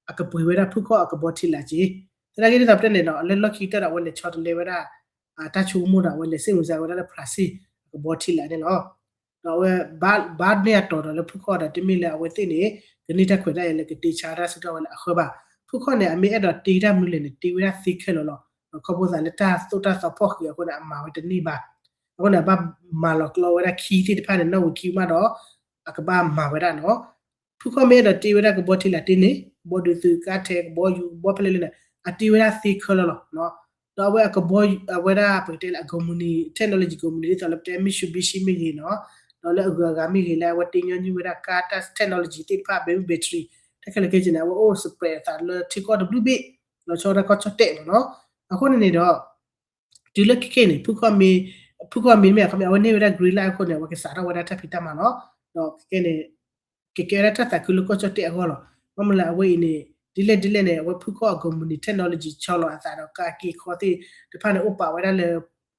အကပှ့ၤဝဲဒၣ်ဖုခီၣ်အကဘီထံလာ်က့ၤ, သနာ်က့ဒ်သိးပတဲန့ၣ်ဒီး လၢလီၢ်ခံကတၢၢ်ဒီး အဝဲလဲၤဆီတလဲဝဲဒၣ် တၢ်ဆိကမိၣ်ဒီး အဝဲလဲၤစ့ၢ်မုၢ်စၢ်ဝဲဒၣ်လၢ Brazil အကဘီထံလာ်န့ၣ်လီၤ. ဒီးအဝဲ ဘၣ်န့ၢ်အတီၤဒီးလၢဖုခီၣ်ဒီး တမ့ၢ်လၢအဝဲသ့ၣ်န့ၣ် ကန့ၢ်တၢ်ခွဲးတၢ်ယာ်လၢကတ့ဆါတၢ်စုတၢ်ဝဲၤလၢအဃၢဘၣ်. ဖုခီၣ်န့ၣ် အမ့ၢ်အဲၣ်ဒိးတ့တၢ်မနုၤလဲၣ်န့ၣ် တ့ဝဲဒၣ်သ့ခဲလၢာ်လီၤ. ဒီးခီဖျိသးလၢတၢ်သိၣ်တၢ်သီဖီၣ်ဃံးအဃိန့ၣ် အမၤဝဲတန့ၢ်ဘၣ်. အဃိန့ၣ် အဘၣ်မၤလီၤကျီဝဲဒၣ်ခံသ့ၣ်တဖၣ်န့ၣ် နီၣ်ဝံၤခံမးဒီး အကဘၣ်မၤဝဲဒၣ်နီၤ. ဖုခီၣ်မ့ၢ်အဲၣ်ဒိးတ့ဝဲဒၣ်ကဘီထံလာ်တ့န့ၣ် ကဘီဒုးသုးကါထဲ ကဘီယူၤ ကဘီဖဲလဲၣ်လဲၣ်န့ၣ် အတ့ဝဲဒၣ်သ့ခဲလၢာ်လီၤ. ဒီးအဝဲအကဘီ အဝဲဒၣ်ပကတဲလၢအ company technology company ဒ်သိးလၢပတဲ Mitsubishi မ့ၢ်ဂ့ၤနီၤ, ဒီးလၢအဂုၤအဂၤမ့ၢ်ဂ့ၤ လၢအဝဲတ့ညီနုၢ်ဝဲဒၣ်ကါတၢ် technology သ့ၣ်တဖၣ် battery battery တၢ်ခဲလၢာ်ခဲဆ့န့ၣ် အဝဲအိၣ် spread အသးလၢထံကီၢ်တဘျုးဘ့ၣ် လီၤဆီဒၣ်ကီၢ်ကၠီၣ်တဲၣ်မ့ၢ်နီၤ. အဃိန့ၣ်န့ၣ်ဒီး တုၤလၢခဲခဲအံၤန့ၣ် ဖုခီၣ်မ့ၢ် ဖုခီၣ်မ့ၢ်မ့ၢ်အခီပညီ အဝဲန့ၢ်ဝဲဒၣ် green light အဃိန့ၣ် အဝဲကစးထီၣ်ဝဲဒၣ်တၢ်ဖံးတၢ်မၤလီၤ. ဒီးခဲခဲန့ၣ် ကကဲဝဲဒၣ်တၢ်သးခုလၢကီၢ်ကၠီၣ်တဲၣ်အဂီၢ်လီၤ. ဘၣ်မနုၤလဲၣ်အဝဲအံၤန့ၣ် ဒ်လဲၣ်ဒ်လဲၣ်န့ၣ် အဝဲဖုခီၣ်အ company technology ဆီလီၤအသးဒီးကါက့ၤခီသ့ၣ်တဖၣ်န့ၣ် အိၣ်ပာ်ဝဲဒၣ်လၢ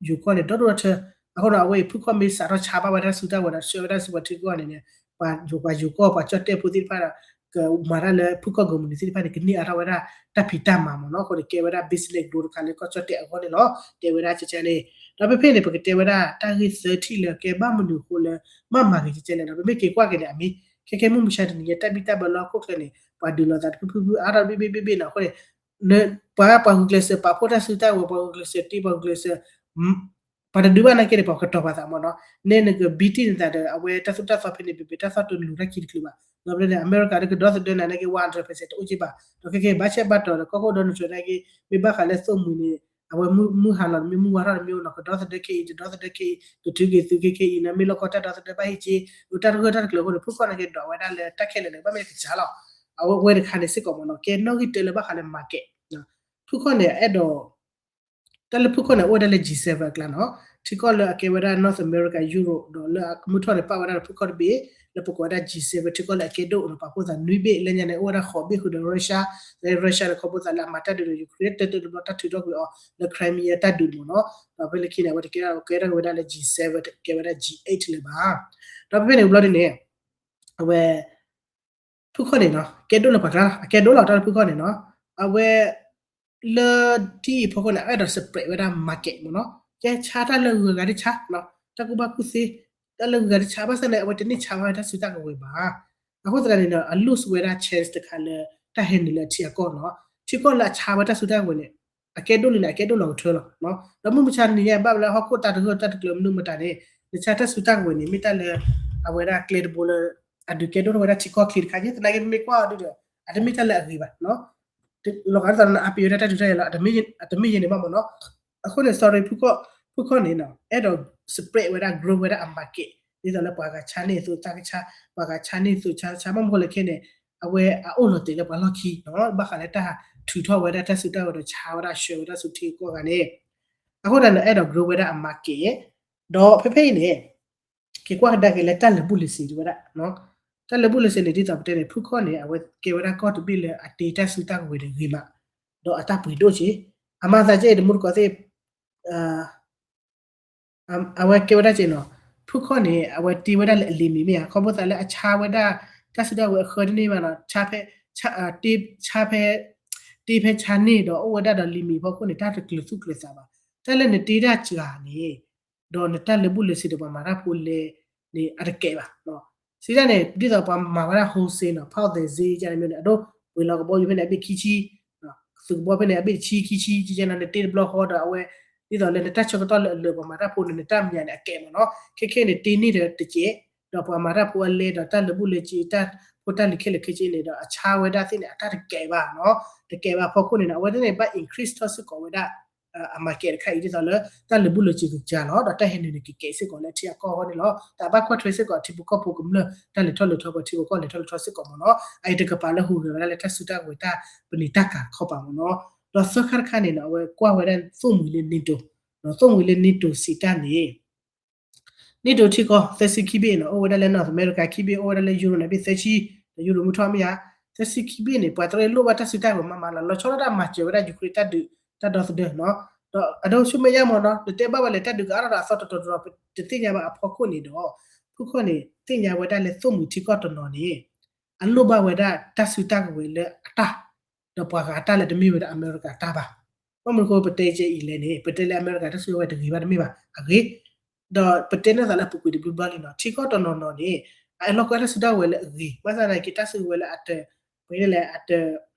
ယိၤကီၢ်န့ၣ် ဒီဒိၣ်ထၢ. အဃိဒီးအဝဲအံၤ ဖုခီၣ်မ့ၢ်စးထီၣ်ဆါဘၣ်ဝဲဒၣ်စုတၢ်ဝဲၤဒီး ဆှၢဝဲဒၣ်စုပှၤထံကီၢ်န့ၣ်န့ၣ် ပှၤယိၤကီၢ် ပှၤကၠီၣ်တဲၣ်ဖိသ့ၣ်တဖၣ်ဒီး ကမၤတၢ်လၢဖုခီၣ် company သ့ၣ်တဖၣ်န့ၣ် ကန့ၢ်အါထီၣ်ဝဲဒၣ်တၢ်ဖံးတၢ်မၤမ့ၢ်နီၤ. အဃိန့ၣ် ကဲဝဲဒၣ် business growth တခါလၢကီၢ်ကၠီၣ်တဲၣ်အဂီၢ်န့ၣ်လီၤ. တဲဝဲဒၣ်ကဲကဲန့ၣ် ဒီးဖဲဖဲန့ၣ် ပကတဲဝဲဒၣ်တၢ်ဂ့ၢ်သၢထံၣ်လၢကဲဘၣ်မနုၤအဃိလၢ ဘၣ်မၤဂ့ၤကဲကဲလဲၣ်ဒီး ပမ့ၢ်က့ၤကွၢ်က့ၤန့ၣ် အမ့ၢ် ခဲခဲမုၢ်မဆါတနံၤညါ တၢ်ဘံၣ်တၢ်ဘၢလၢဟီၣ်ခိၣ်ချၢန့ၣ် ပှၤဒုးလိာ်သးတဖုဖုဖုအါထီၣ်ဘ့ၣ်ဘ့ၣ်ဘ့ၣ်ဘ့ၣ်နီၤ. အဃိန့ၣ် ပှၤပှၤဂုာ်ကျဲးစၢးပာ်ဖှိၣ်တၢ်စုတၢ်ဝဲၤ ပှၤဂုာ်ကျဲးစၢးတ့ ပှၤဂုာ်ကျဲးစၢး ပှၤတဒုးဘၣ်နာ်က့န့ၣ် ပှၤကတီၤပာ်သးမ့ၢ်နီၤ. နဲနကဘံတံၢ်နသးဒီး အဝဲတၢ်သိၣ်တၢ်သီဖဲန့ၣ် ပပှဲၤတၢ်သီတလူၤတၢ်ခံတချုးဘၣ်. ဒီးဖဲန့ၣ် အမဲရကၤလၢကဒီသဒၢနၤနာ်က့ one hundred percent တအိၣ်က့ဘၣ်. ဒီးခဲကဲဘၣ်ဆဲးဘၣ်တီၤဒီး ကီၢ်ခိၣ်ဒီနထၢၣ်နာ်က့ မ့ၢ်ဘၣ်ဃးလၢသိၣ်မှံၤန့ၣ် အဝဲမုၢ်ဟါလီၤတမံၤ မုၢ်ဝါထီၣ်တမံၤအိၣ်နီၤ ကဒီသဒၢခဲအံၤ တဒီသဒၢခဲအံၤ ကထုးက့ၤသုခဲခဲအံၤ နမ့ၢ်လီၢ်ကီတၢ်ဒီသဒၢဘၣ်ဟံးက့ တၢ်တဂၢၢ်တၢ်တကျၢၤအဃိန့ၣ် ဖုခီၣ်န့ၣ်က့ၤဒွးဝဲဒၣ်လၢတၢ်ခဲလၢာ်န့ၣ် ဘၣ်မ့ၢ်ကစၢ်လီၤ. အဝဲဝဲတခါန့ၣ်စ့ၢ်ကီးမ့ၢ်နီၤ ကဲနီၣ်ဂံၢ်တၢလၢဘၣ်ဃးလၢ market ဖုခီၣ်န့ၣ် အဲၣ်ဒိး တၢ်လၢဖုခီၣ်န့ၣ် အိၣ်ဝဲဒၣ်လၢ G seven အကျါနီၤ ထံကီၢ်လၢအကဲဝဲဒၣ် North America, Europe ဒီးလၢအမုၢ်ထီၣ်န့ၣ် ပာ်ဝဲဒၣ်ဒီးဖုခီၣ်တဘ့ၣ် လၢပကိးဝဲဒၣ် G seven ထံကီၢ်လၢအကဲဒိၣ်နီၤ ပာ်ဖှိၣ်သးနွံဘ့ၣ် လၢညါန့ၣ် အိၣ်ဝဲဒၣ်ဃိးဘ့ၣ်ဃုာ်ဒီး Russia, လၢ Russia န့ၣ် ခီဖျိသးလၢအမၤတၢ်ဒုးဒီး Ukraine တၢ်တၢတဘျီတၢ်ထုးထီၣ်ကွံာ်အီၤလၢ Crimea တၢ်ဒုးမ့ၢ်နီၤ ဒီးဖဲလၢခံန့ၣ် အဝဲတကဲထီၣ်ကဲထီၣ်က့ၤဝဲဒၣ်လၢ G seven ကဲဝဲဒၣ် G eight လၢၤဘၣ်. ဒီးဖဲဖဲန့ၣ်ဘျီဒ်န့ၣ် အဝဲ ဖုခီၣ်န့ၣ်နီၤ ကဲဒိၣ်လၢပှၤကျါလီၤ အကဲဒိၣ်လီၤ တၢ်လၢဖုခီၣ်န့ၣ်နီၤ အဝဲ လၢထံအံၤဖီခိၣ်န့ၣ် အအဲၣ်ဒိး spread ဝဲဒၣ် market မ့ၢ်နီၤ ကဲဆါတၢ်လၢဂုၤဂၤတဆါ တၢ်ကူၣ်ဘၣ်ကူၣ်သ့ တၢ်လၢဂုၤဂၤတဆါ ဘၣ်ဆၣ်န့ၣ် အဝဲတန့ၢ်ဆါဘၣ်ဝဲတၢ်စုတၢ်ကဝဲၤဘၣ်. အဃိသတးန့ၣ်ဒီး အ lose ဝဲဒၣ် chance တခါလၢ တၢ်ဟဲနုာ်လၢအထံအကီၢ်နီၤ ထံကီၢ်လၢအဆါဝဲတၢ်စုတၢ်ကဝဲၤန့ၣ် အကဲဒိၣ်လံန့ၣ် အကဲဒိၣ်လီၤကထၢလီၤ. ဒီးမုၢ်မဆါနံၤညါဘၣ်လၢဟီၣ်ခိၣ်တၢ်တဂၢၢ်တၢ်တကျၢၤမနုၤမတၤန့ၣ် နဆါတၢ်စုတၢ်ကဝဲၤန့ၣ် မ့ၢ်တၢ်လၢ အဝဲဒၣ်ကျဲတဘိလၢ အဒုးကဲဒိၣ်ထီၣ်ဝဲဒၣ်ထံကီၢ်ချ့တခါ ယဲသနာ်က့ ပမ့ၢ်ကွၢ်အီၤဒ်ဒီး အတမ့ၢ်တၢ်လၢအဂ့ၤဘၣ် လီၤဂာ်ဒ်သိးနအပ့ၤဝဲဒၣ်တၢ်ဒုးတၢ်ယၤလီၤ အတမ့ၢ်ယဲန့ၣ်ဘၣ်မ့ၢ်နီၤ. အဃိန့ၣ် sorry ဖုခီၣ်န့ၣ် အဲၣ်ဒိး spread ဝဲဒၣ် grow ဝဲဒၣ်အ market ဒ်သိးလၢပှၤဂၤဆါန့ၢ်အသိးတၢ်ကဆါ ပှၤဂၤဆါန့ၢ်အသိးဆါဆါ ဘၣ်မနုၤအဃိလဲၣ်ခဲန့ၣ် အဝဲအအိၣ်လီၤတဲာ်လၢပှၤလီၢ်ခံနီၤ ဘၣ်ဃးလၢတၢ်ထုးထီၣ်ဝဲဒၣ်တၢ်စုတၢ်ကဝဲၤဒီး ဆါဝဲဒၣ်ဆှၢဝဲဒၣ်ဆူထံကီၢ်ဂၤန့ၣ် အဃိသတးန့ၣ် အဲၣ်ဒိး grow ဝဲဒၣ်အ market ဒီးဖဲဖဲအံၤန့ၣ် က့ၤကွၢ်ကဒါက့ၤလၢတၢ်လၢာ်ဘူၣ်လၢာ်စ့ၤတဝဲဒၣ် တၢ်လၢာ်ဘူၣ်လၢာ်စ့ၤန့ၣ် ဒ်သိးပတဲန့ၣ် ဖုခီၣ်န့ၣ် အဝဲကဲဝဲဒၣ်ကီၢ်တဘ့ၣ်လၢအတ့တၢ်စုတၢ်ကဝဲၤတဂ့ၤမး ဒီးအတၢ်ပှ့ၤဒိၣ်က့ၤ အမၤသးကဲအံၤတမူတကိးသ့ၣ် အဝဲကဲဝဲဒၣ်က့ၤနီၤ ဖုခီၣ်န့ၣ် အဝဲတ့ဝဲဒၣ်လၢအ limit မ့ၢ်ဧါ ခီဖျိသးလၢအဆါဝဲဒၣ် တၢ်စုတၢ်ကဝဲၤအဃၢတန့ၢ်ဘၣ်နီၤ ဆါဖဲ တ့ဆါဖဲ တ့ဖဲဆါန့ၢ်ဒီးအိၣ်ဝဲဒၣ်ဒီး limit ဖီခိၣ်န့ၣ် တၢ်တကျၢၤသူၣ်ကျၢၤသးဘၣ် တၢ်လၢနတ့တၢ်စှၤန့ၣ် ဒီးနတၢ်လၢာ်ဘူၣ်လၢာ်စ့ၤဒီးပှၤမၤတၢ်ဖိလဲၣ်န့ၣ် အတကဲဘၣ် စံးတၢ်န့ၣ် ဒ်သိးပှၤမၤဝဲဒၣ် wholesale နီၤ ဖီၣ်သဲးစ့ ကန့ၣ်မ့ၢ်န့ၣ် အဒိ ပှ့ၤလီၤကဘီယူၤဖဲန့ၣ် အဘ့ၣ်ခံဆံ သုးကဘီဖဲန့ၣ် အဘ့ၣ်တဆံခံဆံ ကကဲနီၤ နတ့တဘျီဃီဒီးအဝဲ ဒ်သိးလၢနတၢ်ဆၢကတီၢ်လၢအလၢာ်ပှၤမၤတၢ်ဖိန့ၣ် နတၢ်မံၤန့ၣ် အကဲမ့ၢ်နီၤ ခဲခဲန့ၣ် တ့န့ၢ်ဒီးတကဲ ဒီးပှၤမၤတၢ်ဖိအလဲဒီးတၢ်လၢာ်ဘူၣ်လၢာ်စ့ၤ တၢ်ဖိတၢ်လံၤခဲလၢာ်ခဲဆ့န့ၣ်ဒီး အဆါဝဲဒၣ်သ့ၣ်န့ၣ် အတၢ်တကဲဘၣ်နီၤ တကဲဘၣ်ဖီခိၣ်န့ၣ်နီၤ အဝဲသ့ၣ်န့ၣ် ဘၣ် increase ထီၣ်စ့ၢ်ကီးဝဲဒၣ် အ market တခါအံၤ ဒ်သိးလၢတၢ်လၢာ်ဘူၣ်လၢာ်စ့ၤကစှၤလီၤ ဒီးတၢ်ဟဲနုာ်န့ၣ်ကကဲစ့ၢ်ကီးလၢအထံအကီၢ်အဂီၢ်န့ၣ်လီၤ. တၢ်ဘၣ်ကွၢ်ထွဲစ့ၢ်ကီးထံဖိကီၢ်ဖိကမျၢၢ် တၢ်လဲၤထီၣ်လဲၤထီ ပှၤထံဖိကီၢ်လဲၤထီၣ်လဲၤထီစ့ၢ်ကီးမ့ၢ်နီၤ အအံၤတကပၤလၢဟူးဂဲၤဝဲဒၣ်လၢတၢ်စုတၢ်ကဝဲၤတၢ်ပနံာ်တၢ်ကၤတခီပၤမ့ၢ်နီၤ ဒီးသၢခါတခါန့ၣ်နီၤ အဝဲကွၢ်ဝဲဒၣ်သိၣ်မှံၤလၢ NATO သိၣ်မှံၤလၢ NATO စံးတၢ်န့ၣ် NATO ထံကီၢ် သၢဆံခံဘ့ၣ်နီၤ အိၣ်ဝဲဒၣ်လၢ North America ခံဘ့ၣ် အိၣ်ဝဲဒၣ်လၢ Europe န့ၣ် ဘ့ၣ်သၢဆံ ဒီး Europe မုၢ်ထီၣ်မ့ၢ်ဧါ သၢဆံခံဘ့ၣ်န့ၣ် ပှၤတရၢလိၣ်ဘၣ်တၢ်စုတၢ်ကဝဲၤမးမးလီၤ လီၤဆီဒၣ်တၢ်မၤစၢၤဝဲဒၣ် Ukraine တၢ်ဒုး တၢ်ဒီသဒၢနီၤ ဒီးအဒိဆူမဲာ်ညါမ့ၢ်နီၤ နတဲဘၣ်ဝဲလဲၣ် တၢ်ဒုးကအါထီၣ်ဒီးအသီတတီၤတတီၤ ပတသ့ၣ်ညါဘၣ်အဖီခိၣ်န့ၣ်ဒီး ဖုခီၣ်န့ၣ် သ့ၣ်ညါဝဲဒၣ်လၢသိၣ်မှံၤထံကီၢ်တနီၤန့ၣ် အလိၣ်ဘၣ်ဝဲဒၣ်တၢ်စုတၢ်ကဝဲၤလၢအတၢ် ဒီးပှၤဂၤအတၢ်လၢတမ့ၢ်ဝဲဒၣ်အမဲရကၤတၢ်ဘၣ်. ဘၣ်မနုၤအဃိပတဲကဲအံၤလဲၣ်န့ၣ် ပတဲလၢအမဲရကၤတၢ်စုကဝဲၤတဂ့ၤဘၣ်တမ့ၢ်ဘၣ် အဂ့ၤ ဒီးပတဲန့ၢ်သးလၢအပူၤကွံာ်တဘျုးဘျီလံနီၤ ထံကီၢ်တနီၤနီၤန့ၣ် အလီၢ်ကွဲတၢ်စုတၢ်ကဝဲၤလၢအဂ့ၤ ဘၣ်ဆၣ်သနာ်က့တၢ်စုကဝဲၤလၢအတ ပှဲၤလဲၣ် အတ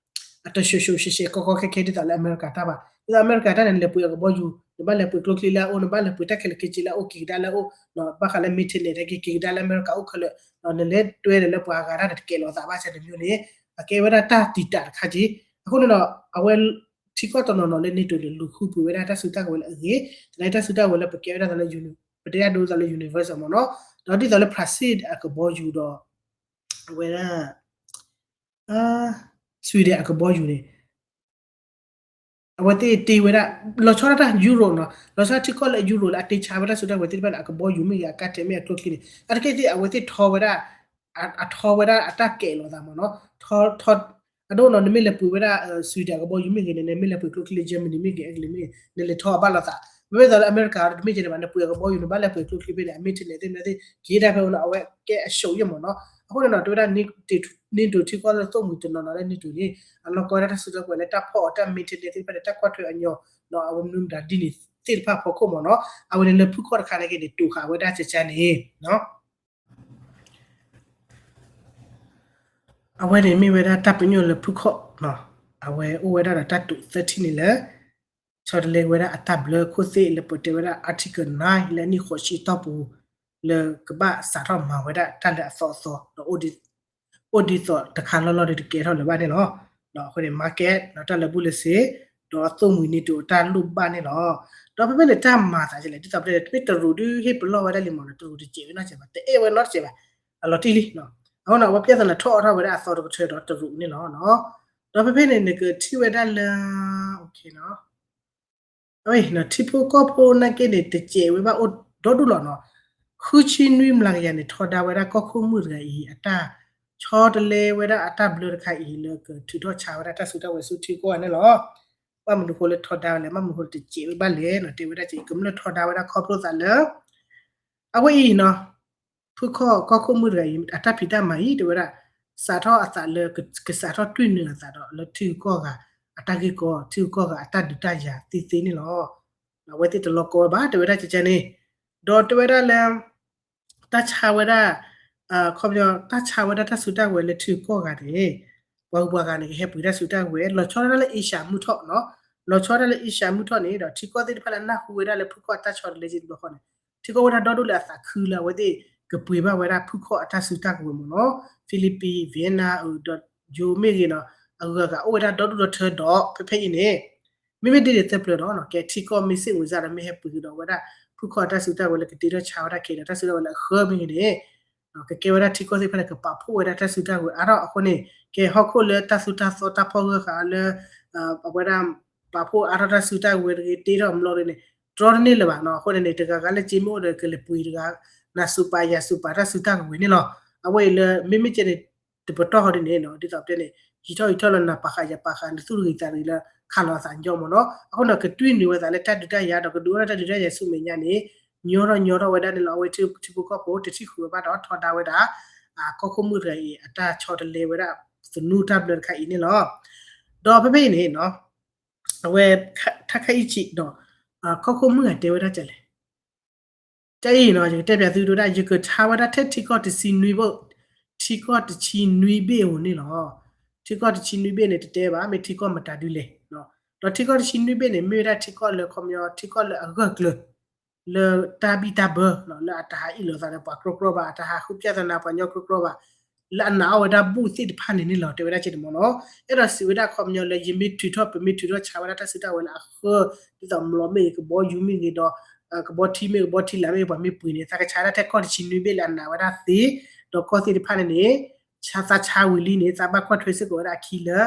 အတၢၡိးၡိးရှဲရှဲကီကီခဲခဲဒ်သိးလၢအမဲရကၤတၢ်ဘၣ်. ဒ်သိးအမဲရကၤတၢ်န့ၣ် နလဲၤပှ့ၤအကဘီယူၤ နဘၣ်လဲၤပှ့ၤကျိချံလၢအအိၣ် နဘၣ်လဲၤပှ့ၤတၢ်ခဲလၢာ်ခဲဆ့လၢအအိၣ် က့ၤကဒါလၢအအိၣ် ဘၣ်ဃးလၢ maintenance တၢ်က့ၤက့ၤကဒါလၢအမဲရကၤအိၣ်ခဲလၢာ် နလဲၤတွဲဒီးလၢပှၤဂၤတၢ်န့ၣ် တကဲလီၤသးဘၣ်ဆၣ်တမံၤန့ၣ် အကဲဝဲဒၣ်တၢ်တံာ်တာ်တခါက့ အဃိန့ၣ်ဒီး အဝဲ ထံကီၢ်တနီၤနီၤလၢ NATO န့ၣ် လူၤဃုပှ့ၤဝဲဒၣ်တၢ်စုတၢ်ကဝဲၤလၢအဂ့ၤ သနာ်က့တၢ်စုတၢ်ကဝဲၤလၢပကဲဝဲဒၣ်သးလၢ ပတဲဒၣ်ဒိသးလၢ universal မ့ၢ်နီၤ ဒီးဒ်သိးလၢ Brazil အကဘီယူၤဒီး အဝဲဒၣ် Sweden အကဘီယူၤန့ၣ် အဝဲသ့ၣ်တ့ဝဲဒၣ် လီၤဆီဒၣ်တၢ် Europe နီၤ လီၤဆီဒၣ်ထံကီၢ်လၢ Europe လၢအတ့ဆါဝဲဒၣ်စုတၢ်ကဝဲၤသ့ၣ်တဖၣ်န့ၣ် အကဘီယူၤမ့ၢ်ဂ့ၤ အကါတဲာ်မ့ၢ်အကျိချံန့ၣ် အတက့ၢ်သ့ၣ် အဝဲသ့ၣ်ထီဝဲဒၣ် အထီဝဲဒၣ်အတၢ်ကဲးလိာ်သးမ့ၢ်နီၤ ထီ ထီ အဒိနီၤ နမ့ၢ်လဲၤပှ့ၤဝဲဒၣ် Sweden အကဘီယူၤမ့ၢ်ဂ့ၤန့ၣ် နမ့ၢ်လဲၤပှ့ၤကျိချံလၢ Germany မ့ၢ်ဂ့ၤ Italy မ့ၢ်ဂ့ၤ နလဲၤထီအဘၣ်လိာ်သး မ့မ့ၢ်သိးလၢအမဲရကၤတမ့ၢ်ကဲန့ၣ်ဘၣ် နပှ့ၤအကဘီယူၤ နဘၣ်လဲၤပှ့ၤကျိချံဖဲန့ၣ် အ maintenance သ့ၣ်မနုၤသ့ၣ် က့ၤဒၣ်ဖဲအအိၣ်နီၤ အဝဲကဲအရှုံးယဲၢ်မ့ၢ်နီၤ အဃိန့ၣ်နီၤ တဲဝဲဒၣ် NATO ထံကီၢ်လၢသိၣ်မှံၤတနီၤနီၤလၢ NATO န့ၣ် အလီၢ်ကီဝဲဒၣ်တၢ်စုတၢ်ကဝဲၤလၢတၢ်ဖီၣ်အီၤ တၢ် maintenance သ့ၣ်တဖၣ်န့ၣ် တၢ်ကွၢ်ထွဲအညီ ဒီးအဝဲမနုၤမတၤဒ်န့ၣ်သ့ၣ်တဖၣ်ဖီခိၣ်မ့ၢ်နီၤ အဝဲန့ၣ်လၢဖုခီၣ်တခါန့ၣ်က့ၤန့ၣ် တိာ်ဃာ်ဝဲဒၣ်ကကါန့ၣ် အဝဲန့ၣ်မ့ၢ်ဝဲဒၣ်တၢ်ပညိၣ်လၢဖုခီၣ် အဝဲအိၣ်ဝဲဒၣ်ဒီးတၢ်တိာ်သၢထံၣ်န့ၣ်လၢ ဆီတလဲဝဲဒၣ်အတၢ်ဘျၢခိၣ်သ့ၣ်လၢပတဲဝဲဒၣ် Article nine လၢအနံၣ်ဃိးဆံတီၢ်ပူၤ လၢကဘၣ်စးထီၣ်မၤဝဲဒၣ်တၢ်လၢအသီအသီ ဒီး အိၣ်ဒ်သိးတခါလီၢ်လီၢ်ဒီးတကဲထီၣ်လၢၤဘၣ်န့ၣ်လီၤ. ဒီးအဃိန့ၣ် market ဒီးတၢ်လၢာ်ဘူၣ်လၢာ်စ့ၤ ဒီးသိၣ်မှံၤန့ၢ်တုၤအတၢ်လိၣ်ဘၣ်န့ၣ်လီၤ. ဒီးဖဲဖဲန့ၣ်တၢ်မၤသးဒ်လဲၣ် ဒ်သိးပတဲ မ့ၢ်တရူးဒုးဟ့ၣ်ပလီၢ်ဝဲဒၣ်လံမ့ၢ်နီၤ တရူးတစဲးဝဲနီတစဲးဘၣ် တအဲၣ်ဝဲနီတစဲးဘၣ် အလီၤတံၢ်လံ. အဃိန့ၣ် အဝဲပြဿနာထီၣ်အါထီၣ်ဝဲဒၣ်အသီတကထၢဒီးတရူးန့ၣ်လီၤ. ဒီးဖဲဖဲန့ၣ် နကထံၣ်ဝဲဒၣ်လၢ ထံဖိကီၢ်ဖိနာ်က့န့ၣ် တစဲးဝဲဘၣ်အိၣ်ဒီဒူၣ်လီၤနီၤ. ဃုဆံနွံမျးကယၤန့ၣ် ထီဒါဝဲဒၣ်ကီၢ်ခိၣ်မုၣ်တဂၤအံၤ အတၢ်ဆီတလဲဝဲဒၣ်အတၢ်ဘျၢတခါအံၤ လၢကထုးထီၣ်ဆါဝဲဒၣ်တၢ်စုတၢ်ဝဲၤဆူထံကီၢ်ဂၤန့ၣ်လီၤ. ဘၣ်မနုၤဃိလၢထီဒါဝဲလဲၣ် ဘၣ်မနုၤဃိလၢတစဲးဝဲဘၣ်လဲၣ်နီၤ တဲဝဲဒၣ်ကမ့ၢ်လၢထီဒါဝဲဒၣ်ခီဖျိသးလၢ အဝဲအံၤနီၤ ဖုခီၣ်ကီၢ်ခိၣ်မုၣ်တဂၤအံၤ အတၢ်ဖံးတၢ်မၤအံၤ တဲဝဲဒၣ် စးထီၣ်အသးလၢ ကစးထီၣ်တွံၢ်နုာ်အသးဒီးလၢထံဂုၤကီၢ်ဂၤ အတၢ်ဂ့ၢ်ကီ ထံဂုၤကီၢ်ဂၤအတၢ်ဒုးတၢ်ယၤသ့သ့န့ၣ်လီၤ. အဝဲသ့ၣ်တလီၤကီဝဲဘၣ် တဲဝဲဒၣ်ကကန့ၣ် ဒီးတဲဝဲဒၣ်လၢ တၢ်ဆါဝဲဒၣ် ခီပညီ တၢ်ဆါဝဲဒၣ်တၢ်စုတၢ်ဝဲၤလၢထံဂုၤကီၢ်ဂၤန့ၣ် ပှၤဂုၤပှၤဂၤန့ၣ် ကဟဲပှ့ၤတၢ်စုတၢ်ဝဲၤ လီၤဆီဒၣ်တၢ်လၢအ့ရှါမုၢ်ထီၣ်နီၤ လီၤဆီဒၣ်တၢ်လၢအ့ရှါမုၢ်ထီၣ်န့ၣ်ဒီး ထံကီၢ်သ့ၣ်တဖၣ်လၢနၢ်ဟူဝဲဒၣ်လၢဖုခီၣ်အတၢ်ဆီတလဲက့တဘျီဃီန့ၣ် ထံကီၢ်ဝဲဒၣ်ဒီဒူၣ်လၢအသးခုလၢအဝဲသ့ၣ်ကပှ့ၤဘၣ်ဝဲဒၣ်ဖုခီၣ်အတၢ်စုတၢ်ကဝဲၤမ့ၢ်နီၤ Philippines, Vietnam ဒီး ယိၤမ့ၢ်ဂ့ၤနီၤ အဂၤဂၤအိၣ်ဝဲဒၣ်ဒီဒူၣ်ဒီထၢဒီး ဖဲဖဲအံၤန့ၣ် မ့မ့ၢ်ဒ်န့ၣ်သၢပျၢၤဒီး ကဲထံကီၢ်မ့ၢ်စ့ၣ်ဝံၤစၢ်ဒီး မ့ၢ်ဟဲပှ့ၤကဒီးဝဲဒၣ် ဖုခီၣ်အတၢ်စုတၢ်ဝဲၤလၢကတ့ထီၣ်ဆါဝဲဒၣ်ခဲဒီး တၢ်စုတၢ်ဝဲၤလၢအဃၢမ့ၢ်ဂ့ၤန့ၣ် ကကဲဝဲဒၣ်ထံကီၢ်သ့ၣ်တဖၣ်န့ၣ် ကပာ်ဖှိၣ်ဝဲဒၣ်တၢ်စုတၢ်ဝဲၤအါထီၣ်အဃိန့ၣ် ကဲဟီၣ်ခိၣ်လၢတၢ်သိၣ်တၢ်သီတၢ်ဖီၣ်ဂၢၢ်ဃာ်လၢ အဝဲဒၣ် ပာ်ဖှိၣ်အါထီၣ်တၢ်စုတၢ်ဝဲၤတဂ့ၤ တ့ထီၣ်အမျိာ်တဂ့ၤန့ၣ် တြီတန့ၢ်လၢၤဘၣ်နီၤ အဃိန့ၣ်န့ၣ် တဂၤဂၤလၢက့မ့ၢ်အိၣ်ဒီးကလဲၤပှ့ၤတဂၤ နၤစူးပာ်ယၤစူးပာ်တၢ်စုတၢ်ကဝဲၤန့ၣ်လီၤ. အဝဲအံၤလၢမ့မ့ၢ်ကဲန့ၣ် တပတီၢ်ဃီဒ်န့ၣ်နီၤ ဒ်သိးပတဲန့ၣ် ယံာ်ထီၣ်ယံာ်ထီၣ်လၢနၤပာ်ဃာ်ယၤပာ်ဃာ် နသူၣ်တဂ့ၤသးတဂ့ၤလၢခးလီၤအသးညီမ့ၢ်နီၤ အဃိန့ၣ် ကတွံၢ်နုာ်ဝဲသးလၢတၢ်ဒုးတၢ်ယၤဒီးကဒုးအိၣ်ထီၣ်တၢ်ဒုးတၢ်ယၤဆူမဲာ်ညါန့ၣ် ညီထီၣ်ညီထီၣ်ဝဲဒၣ်န့ၣ်လီၤ. အဝဲထံဖိကီၢ်ဖိတထံၣ်ဃုာ်ဝဲဘၣ်ဒီးထီဒါဝဲဒၣ် ကီၢ်ခိၣ်မုၣ်တဂၤအံၤ အတၢ်ဆီတလဲဝဲဒၣ်သနူတၢ်ဘျၢတခါအံၤန့ၣ်လီၤ. ဒီးဖဲဖဲအံၤန့ၣ်နီၤ အဝဲ ထါခါအံၤဆံးဒီး ကီၢ်ခိၣ်မုၣ်ဂၤတဲဝဲဒၣ်ကလဲၣ် တၢ်အံၤနီၤ ယကတဲပၠးသုတဝဲဒၣ် ယကဆါဝဲဒၣ်ထဲထံကီၢ်တဆံနွံဘိ ထံကီၢ်တဆံနွံဘ့ၣ်ဧိၤန့ၣ်လီၤ. ထံကီၢ်တဆံနွံဘ့ၣ်န့ၣ် တတဲဘၣ် မ့ၢ်ထံကီၢ်မတၤဒုလဲၣ်. ဒီးထံကီၢ်တဆံနွံဘ့ၣ်န့ၣ် မ့ၢ်ဝဲဒၣ်ထံကီၢ်လၢခီပညီ ထံကီၢ်လၢအဂၢၢ်ကျၢၤ လၢတၢ်ဘံၣ်တၢ်ဘၢ လၢအတဟးအ့ၣ်လိာ်သးဒီးပှၤကြီကြီဘၣ် အတဟးဃုပြဿနာပှၤကညီကြီကြီဘၣ် လၢအနာ်အီၣ်ဝဲဒၣ်ဘူၣ်သ့ၣ်တဖၣ်န့ၣ်န့ၣ်လီၤ တဲဝဲဒၣ်က့န့ၣ်မ့ၢ်နီၤ. အဲၣ်ဒိးစံးဝဲဒၣ်ခီပညီလၢ ယမ့ၢ်ထုးထီၣ် ပမ့ၢ်ထုးထီၣ်ဆါဝဲဒၣ်တၢ်စုတၢ်ဝဲၤလၢအဃၢ ဒ်သိးမျိာ်မ့ၢ်ဂ့ၤ ကဘီယူၤမ့ၢ်ဂ့ၤဒီး ကဘီထံမ့ၢ်ဂ့ၤ ကဘီထံလာ်မ့ၢ်ဂ့ၤ ပှၤမ့ၢ်ပှ့ၤန့ၣ် သးကဆါဒၣ်ထဲကီၢ်တဆံနွံဘ့ၣ်လၢအနာ်ဝဲဒၣ်သ့ ဒီးကီၢ်သ့ၣ်တဖၣ်န့ၣ်န့ၣ် သးဆါဝံၤလံန့ၣ် သးဘၣ်ကွၢ်ထွဲစ့ၢ်ကီးဝဲဒၣ်အခံလၢ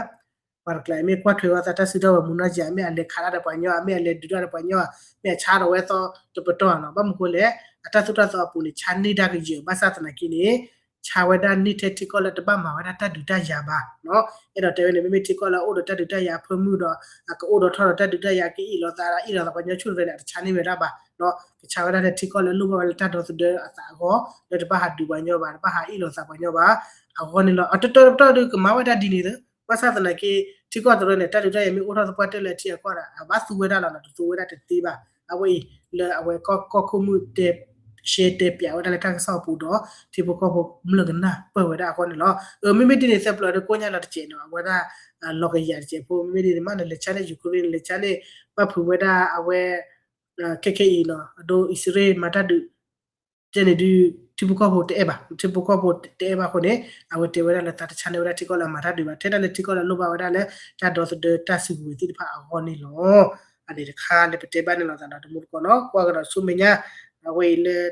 ပှၤတကျါမ့ၢ်ကွၢ်ထွဲဝဲသးတၢ်စုတၢ်ဝဲၤမူနီၢ်ယၤ မ့ၢ်အလဲၤခးတၢ်ဒီးပှၤကညီဧါ မ့ၢ်အလဲၤဒုးတၢ်ဒီးပှၤကညီဧါ မ့ၢ်အဆါထီၣ်ဝဲသီတပတီၢ်ဧါနီၤ. ဘၣ်မနုၤဃိလဲၣ် အတၢ်သိၣ်တၢ်သီအပူၤန့ၣ် ဆါန့ၢ်တၢ်ကယၢၤ ဘၣ်ဆၣ်သနာ်က့န့ၣ် ဆါဝဲဒၣ်န့ၢ်ထဲထံကီၢ်လၢတဘၣ်မၤဝဲဒၣ်တၢ်ဒုးတၢ်ယၤဘၣ်နီၤ. အဲၣ်ဒိးတဲဝဲန့ၣ် မ့မ့ၢ်ထံကီၢ်လၢအအိၣ်ဒီးတၢ်ဒုးတၢ်ယၤအဖၢမုၢ်ဒီး အကအိၣ်ဒီးထီၣ်ဒီးတၢ်ဒုးတၢ်ယၤ ကအ့ၣ်လိာ်သး အ့ၣ်လိာ်သးပှၤကညီဆူၣ်တရၢန့ၣ် အတဆါန့ၢ်ဝဲဒၣ်ဘၣ်နီၤ. ကဆါဝဲဒၣ်ထဲထံကီၢ်လၢလိၣ်ဘၣ်ဝဲလၢတၢ်ဒီသဒၢအသးအဂီၢ် လၢတဘၣ်ဟးဒုးပှၤကညီဘၣ် တဘၣ်ဟးအ့ၣ်လိာ်သးပှၤကညီဘၣ် အဂီၢ်န့ၣ်လီၤ. အတတီတပတီၢ်ဒုးကမၤဝဲဒၣ်ဒ်န့ၣ်သ့ ဘၣ်ဆၣ်သနာ်က့ ထံကီၢ်တရၢန့ၣ် တၢ်ဒုးတၢ်ယၤမ့ၢ်အိၣ်ထီၣ်သပှၢ်တၢၢ်လၢအထံအကီၢ်ဒီး အဘၣ်သူဝဲဒၣ်လီၤနီၤ တသူဝဲဒၣ်တသ့ဘၣ်. အဝဲအံၤ လၢအဝဲကီၢ်ခိၣ်မုၣ်တဲ ရှဲတဲပၠးဝဲဒၣ်လၢတၢ်ကစီၣ်အပူၤဒီး ထံဖိကီၢ်ဖိမျၢ်ကနၢ်ပၢၢ်ဝဲဒၣ်အဂီၢ်န့ၣ်လီၤ. အမ့မ့ၢ်ဒ်န့ၣ်သၢပျၢၤဒီးကိးညါလီၤတစဲးနီၤ အဝဲဒၣ် လီၤကယၤတစဲးဖိ မ့မ့ၢ်ဒ်န့ၣ်မး နလဲၤဆါန့ၢ် ယူၤခရ့ၣ် နလဲၤဆါန့ၢ် ဘၣ်ဖုးဝဲဒၣ်အဝဲ ခဲခဲအံၤနီၤ အဒိ အံၣ်စရ့လးမၤတၢ်ဒုး တဲန့ၣ်ဒုး ထံဖိကီၢ်ဖိတအဲၣ်ဘၣ် ထံဖိကီၢ်ဖိတအဲၣ်ဘၣ်အဃိန့ၣ် အဝဲတဲဝဲဒၣ်လၢသးတဆါန့ၢ်ဝဲဒၣ်ထံကီၢ်လၢအမၤတၢ်ဒုးဘၣ် ထဲဒၣ်လၢထံကီၢ်လၢအလိၣ်ဘၣ်ဝဲဒၣ်လၢ တၢ်ဒီသဒၢတၢ်စုကဝဲၤသ့ၣ်တဖၣ်အဂီၢ်န့ၣ်လီၤ. အန့ၣ်တခါလၢပတဲဘၣ်န့ၣ်လီၤသးဒီးတမူတကိးနီၤ ကွၢ်ကဒီးဆူမဲာ်ညါ အဝဲအံၤလၢ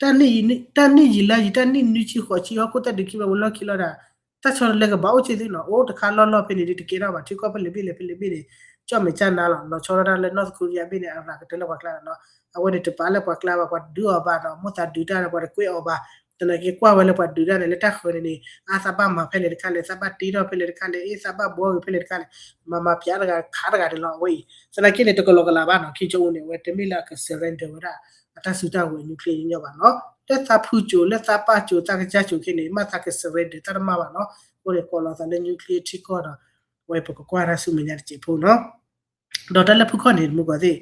တၢ်နံၣ်ယံာ်လါယံာ် တၢ်နံၣ်နွံဆံဃိးဆံ ဟီၣ်ခိၣ်တၢ်ဒုးခံဘျီဝံၤလီၢ်ခံလီၤဒၣ် တၢ်ဆီတလဲကဘၣ်အိၣ်က့သ့နီၤ အိၣ်တခါလီၢ်လီၢ်ဖဲန့ၣ်ဒုးတကဲထီၣ်ဘၣ် ထံကီၢ်ဖဲလဲၣ်ဘ့ၣ်လဲၣ်ဖဲလဲၣ်ဘ့ၣ်န့ၣ် ကၠီၣ်မဲာ်ကၠၢ်နါလီၤ လီၤဆီဒၣ်တၢ်လၢ North Korea ဘ့ၣ်န့ၣ် အရၤကတၢၢ်လၢပှၤကျါလီၤနီၤ အဝဲန့ၣ်တပာ်လၢပှၤကျါဘၣ် ပှၤတဒုးအီၤဘၣ်နီၤ မိၣ်သးဒုးတၢ်ဒီးပှၤတကွဲးအီၤဘၣ် သနာ်က့ကွၢ်ဝဲလၢပှၤဒုးတၢ်န့ၣ် လၢတၢ်ဃၢၤန့ၣ်န့ၣ် အါသးဘၣ်မၤဖဲလဲၣ်တခါလဲၣ် သးဘၣ်တ့ထီၣ်ဖဲလဲၣ်တခါလဲၣ် အ့ၣ်သးဘၣ်ဘှီဂ့ၤဖဲလဲၣ်တခါလဲၣ် မၤမၤပၠးတဂၤခးတဂၤန့ၣ်လီၤ အဝဲအံၤ သနာ်က့န့ၣ် တကလီကလးဘၣ်နီၤ ခံကၠိအူန့ၣ် အဝဲတမ့ၢ်လၢအက surrender ဝဲဒၣ် အတၢ်စုတၢ်ဝဲၤ nuclear ညီညီဘၣ်နီၤ လၢသးဖုးစိၤ လၢသးပာ်စိၤ သးကစၢ်စိၤခဲန့ၣ် မ့ၢ်သးက surrender တၢ်တမံၤဘၣ်နီၤ အဃိန့ၣ် ကိးလီၤသးလၢ nuclear ထံကီၢ်ဒီး အဝဲပကကွၢ်တၢ်ဆူမဲာ်ညါတစဲးဖိနီၤ ဒီးတၢ်လၢဖုခီၣ်န့ၣ် တမူကီးသ့ၣ်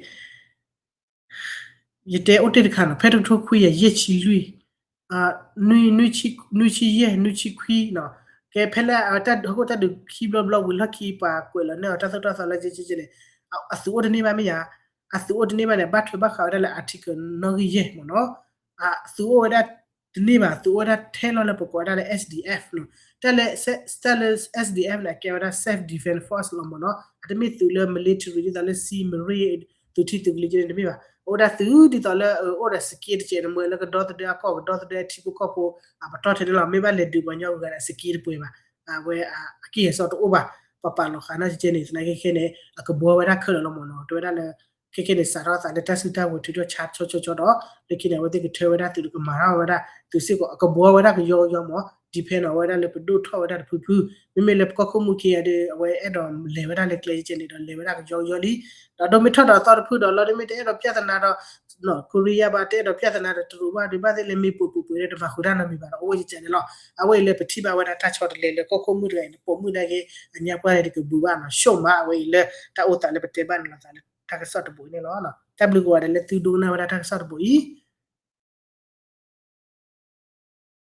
ယတဲအိၣ်တ့ၢ်တခါနီၤ ဖဲတကထိခွံကယၤယဲၢ်ဆံလွံၢ် နွံဆံယဲၢ် နွံဆံခွံနီၤ ကဲဖဲလၢအတၢ်ဟီၣ်ခိၣ်တၢ်ဒုးခံဘျီဘျီဝံၤလီၢ်ခံ ပှၤကွဲးလီၤန့ၢ်အီၤတၢ်သိၣ်တၢ်သီလၢကဲကဲန့ၣ် အသုးအိၣ်တန့ၢ်ဘၣ်မ့ၢ်ယါ အသုးအိၣ်တန့ၢ်ဘၣ်န့ၣ် ဘၣ်ထွဲဘၣ်ဃးဝဲဒၣ်လၢ article နီၣ်ဂံၢ်ယဲၢ်မ့ၢ်နီၤ အသုးအိၣ်ဝဲဒၣ် တန့ၢ်ဘၣ်, သုးအိၣ်ဝဲဒၣ်ထဲလီၤလၢပကိးဝဲဒၣ်လၢ S D F နီၤ. တၢ်လၢ တၢ်လၢ S D F န့ၣ် အကဲဝဲဒၣ် Self Defense Force လီၤမၢ်နီၤ. အတမ့ၢ်သုးလၢ military ဒ်သိးလၢ Sea, Marine သုးထံသုးကလံၤက့န့ၣ် တမ့ၢ်ဘၣ်. အိၣ်ဝဲဒၣ်သုးဒ်သိးလၢ အိၣ်ဒီး skill တကဲးန့ၣ် မ့ၢ်လၢကဒီသဒၢအကီၢ် ကဒီသဒၢအထံဖိကီၢ်ဖိ အပတီၢ်ထဲန့ၣ်လီၤ. မ့ၢ်ဘၣ်လဲၤဒုးပှၤညီအဂၤဒီး skill တပှဲၤဘၣ်. အဝဲအကံၢ်အစီတအိၣ်ဘၣ်. ပပာ်လီၤဃာ်နီၢ်ကဲန့ၣ် သနာ်က့ခဲန့ၣ် အကဘှီဝဲဒၣ်ခဲလၢာ်လီၤမၢ်နီၤ. တဲဝဲဒၣ်လၢ ခဲခဲန့ၣ် စးထီၣ်သးလၢတၢ်စုတၢ်ဝဲၤထုးထီၣ်ဆါဆီဆီဆီဒီး လၢခံန့ၣ် အဝဲသ့ၣ်ကထၢဝဲဒၣ်သုးတကမၤထီၣ်ဝဲဒၣ် သုးစ့ၢ်ကီး အကဘှီဝဲဒၣ်ကယီကယီမၢ် depend on ဝဲဒၣ်လၢပဒိၣ်ထီၣ်ဝဲဒၣ်တဖုဖု. မ့မ့ၢ်လၢပကီၢ်ခိၣ်မုၢ်ခံဂၤဒီး အဝဲအဲၣ်ဒိးလဲၤဝဲဒၣ်လၢကျဲကဲန့ၣ်ဒီး လဲၤဝဲဒၣ်ကယီကယီလံ. ဒီးဒိမ့ၢ်ထီၣ်ဒီးအသီတဖုဒီး လီၤဒ်မ့ၢ်တအဲၣ်ဒိးပြဿနာဒီး Korea ဘၣ် တအဲၣ်ဒိးပြဿနာဒီးတရူးဘၣ် ဒုးဘၣ်သ့ၣ်လၢမ့ၢ်ပှဲၤပှဲၤပှဲၤဒီး တမၤဃုာ်တၢ်နီတမံၤဘၣ်ဒီး အိၣ်ဝဲကဲန့ၣ်လီၤ. အဝဲအံၤလၢပထံၣ်ဘၣ်ဝဲဒၣ်တၢ်ဆီတလဲလၢကီၢ်ခိၣ်မုၢ်တဂၤအံၤန့ၣ် ပိာ်မုၣ်နာ်က့ အညါပှၢ်န့ၣ်တကဘုးဘၣ်နီၤ ဆိၣ်မး အဝဲအံၤလၢတၢ်အိၣ်သးလၢပတဲဘၣ်န့ၣ်လီၤသးလၢတၢ်ကစီၣ်တဘိအံၤန့ၣ်လီၤ. တၢ်ဘျုးကိးဂၤဒဲးလၢသုဒိကနၣ်ဝဲဒၣ်တၢ်ကစီၣ်တဘိအံၤ